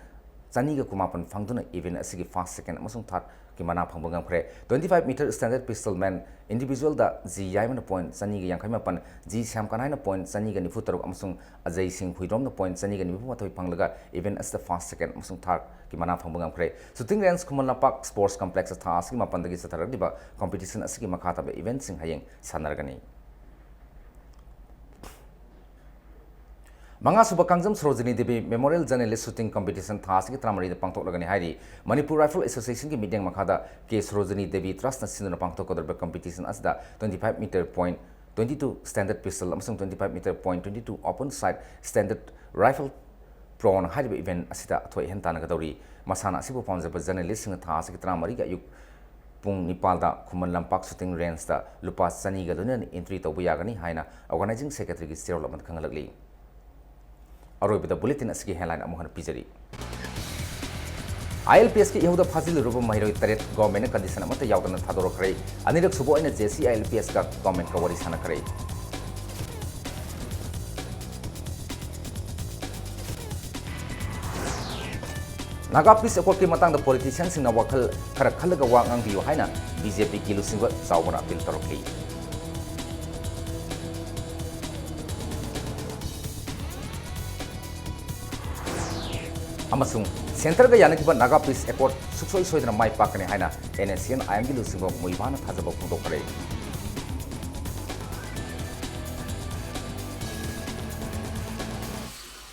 ꯆꯅꯤꯒ ꯀꯨꯟꯃꯥꯄꯟ ꯐꯪꯗꯨꯅ ꯏꯚꯦꯟꯠ ꯑꯁꯤꯒꯤ ꯐꯥꯔꯁ, ꯁꯦꯀꯦꯟ ꯑꯃꯁꯨꯡ ꯊꯥꯔꯠꯀꯤ ꯃꯅꯥ ꯐꯪꯕ ꯉꯝꯈ꯭ꯔꯦ꯫ Twenty five meter standard pistol men individualꯗ G ꯌꯥꯏꯃꯅ ꯄꯣꯏꯟ ꯆꯅꯤꯒ ꯌꯥꯡꯈꯩ ꯃꯥꯄꯟ, G ꯁ꯭ꯌꯥꯝ ꯀꯅꯥꯏꯅ ꯄꯣꯏꯟ ꯆꯅꯤꯒ ꯅꯤꯐꯨ ꯇꯔꯨꯛ ꯑꯃꯁꯨꯡ ꯑꯖꯩ ꯁꯤꯡ ꯍꯨꯏꯗ꯭ꯔꯣꯝꯅ ꯄꯣꯏꯟ ꯆꯅꯤꯒ ꯅꯤꯐꯨ ꯃꯥꯊꯣꯏ ꯐꯪꯂꯒ ꯏꯚꯦꯟꯠ ꯑꯁꯤꯗ ꯐꯥꯔꯁ, ꯁꯦꯀꯦꯟ ꯑꯃꯁꯨꯡ ꯊꯥꯔꯠꯀꯤ ꯃꯅꯥ ꯐꯪꯕ ꯉꯝꯈ꯭ꯔꯦ꯫ Shooting range Khuman Lampak sports ꯀꯝꯄ꯭ꯂꯦꯛꯁꯇ ꯊꯥ ꯑꯁꯤꯒꯤ ꯃꯥꯄꯟꯗꯒꯤ ꯆꯠꯊꯔꯛꯂꯤꯕ ꯀꯝꯄꯤꯇꯤꯁꯟ ꯑꯁꯤꯒꯤ ꯃꯈꯥ ꯇꯥꯕ ꯏꯚꯦꯟꯠꯁꯤꯡ ꯍꯌꯦꯡ ꯁꯥꯟꯅꯔꯒꯅꯤ꯫ ꯃꯉꯥꯁꯨꯕ Kangjam Sorojini Devi memorial journalists shooting competition ꯊꯥ ꯑꯁꯤꯒꯤ ꯇꯔꯥꯃꯔꯤꯗ ꯄꯥꯡꯊꯣꯛꯂꯒꯅꯤ ꯍꯥꯏꯔꯤ꯫ ꯃꯅꯤꯄꯨꯔ ꯔꯥꯏꯐꯜ ꯑꯦꯁꯣꯁꯤꯌꯦꯁꯟꯒꯤ ꯃꯤꯠꯌꯦꯡ ꯃꯈꯥꯗ ꯀꯦ ꯁꯣꯔꯣꯖꯤꯅꯤ ꯗꯦꯕꯤ ꯇ꯭ꯔꯁꯅ ꯁꯤꯟꯗꯨꯅ ꯄꯥꯡꯊꯣꯛꯀꯗꯧꯔꯤꯕ ꯀꯝꯄꯤꯇꯤꯁꯟ ꯑꯁꯤꯗ twenty five meter point twenty two standard pistol ꯑꯃꯁꯨꯡ twenty five meter point twenty two open sight standard rifle prone ꯍꯥꯏꯔꯤꯕ ꯏꯚꯦꯟꯠ ꯑꯁꯤꯗ ꯑꯊꯣꯏ ꯑꯍꯦꯟ ꯇꯥꯟꯅꯒꯗꯧꯔꯤ꯫ ꯃꯁꯥꯟꯅ ꯑꯁꯤꯕꯨ ꯄꯥꯝꯖꯕ ꯖꯔꯅꯦꯂꯤꯁꯁꯤꯡꯅ ꯊꯥ ꯑꯁꯤꯒꯤ ꯇꯔꯥꯃꯔꯤꯒꯤ ꯑꯌꯨꯛ ꯄꯨꯡ ꯅꯤꯄꯥꯜꯗ ꯈꯨꯃꯟ ꯂꯝꯄꯥꯛ shooting rangeꯇ ꯂꯨꯄꯥ ꯆꯅꯤꯒ ꯂꯣꯏꯅꯅ entry ꯇꯧꯕ ꯌꯥꯒꯅꯤ ꯍꯥꯏꯅ organizing secretaryꯒꯤ ꯆꯦꯔꯣꯜ ꯑꯃꯅ ꯈꯪꯍꯜꯂꯛꯂꯤ꯫ ꯑꯔꯣꯏꯕꯗ bulletin ꯑꯁꯤꯒꯤ headline ꯑꯃꯨꯛ ꯍꯟꯅ ꯄꯤꯖꯔꯤ꯫ ILPSꯀꯤ ꯏꯍꯧꯗ ꯐꯥꯖꯤꯜꯂꯨꯔꯕ ꯃꯍꯩꯔꯣꯏ ꯇꯔꯦꯠ governmentꯅ condition ꯑꯃꯠꯇ ꯌꯥꯎꯗꯅ ꯊꯥꯗꯣꯔꯛꯈ꯭ꯔꯦ꯫ ꯑꯅꯤꯔꯛ ꯁꯨꯕ ꯑꯣꯏꯅ JC ILPSꯀ governmentꯀ ꯋꯥꯔꯤ ꯁꯥꯟꯅꯈ꯭ꯔꯦ꯫ Naga Peace Accordꯀꯤ ꯃꯇꯥꯡꯗ politicianꯁꯤꯡꯅ ꯋꯥꯈꯜ ꯈꯔ ꯈꯜꯂꯒ ꯋꯥ ꯉꯥꯡꯕꯤꯌꯨ ꯍꯥꯏꯅ BJPꯒꯤ ꯂꯨꯆꯤꯡꯕ ꯆꯥꯎꯕꯅ appeal ꯇꯧꯔꯛꯂꯤ꯫ ꯑꯃꯁꯨꯡ centreꯒ ꯌꯥꯅꯈꯤꯕ Naga Peace Accord ꯁꯨꯡꯁꯣꯏ ꯁꯣꯏꯗꯅ ꯃꯥꯏ ꯄꯥꯛꯀꯅꯤ ꯍꯥꯏꯅ NSCN-IMꯒꯤ ꯂꯨꯆꯤꯡꯕ ꯃꯨꯏꯕꯥꯅ ꯊꯥꯖꯕ ꯐꯣꯡꯗꯣꯛꯈ꯭ꯔꯦ꯫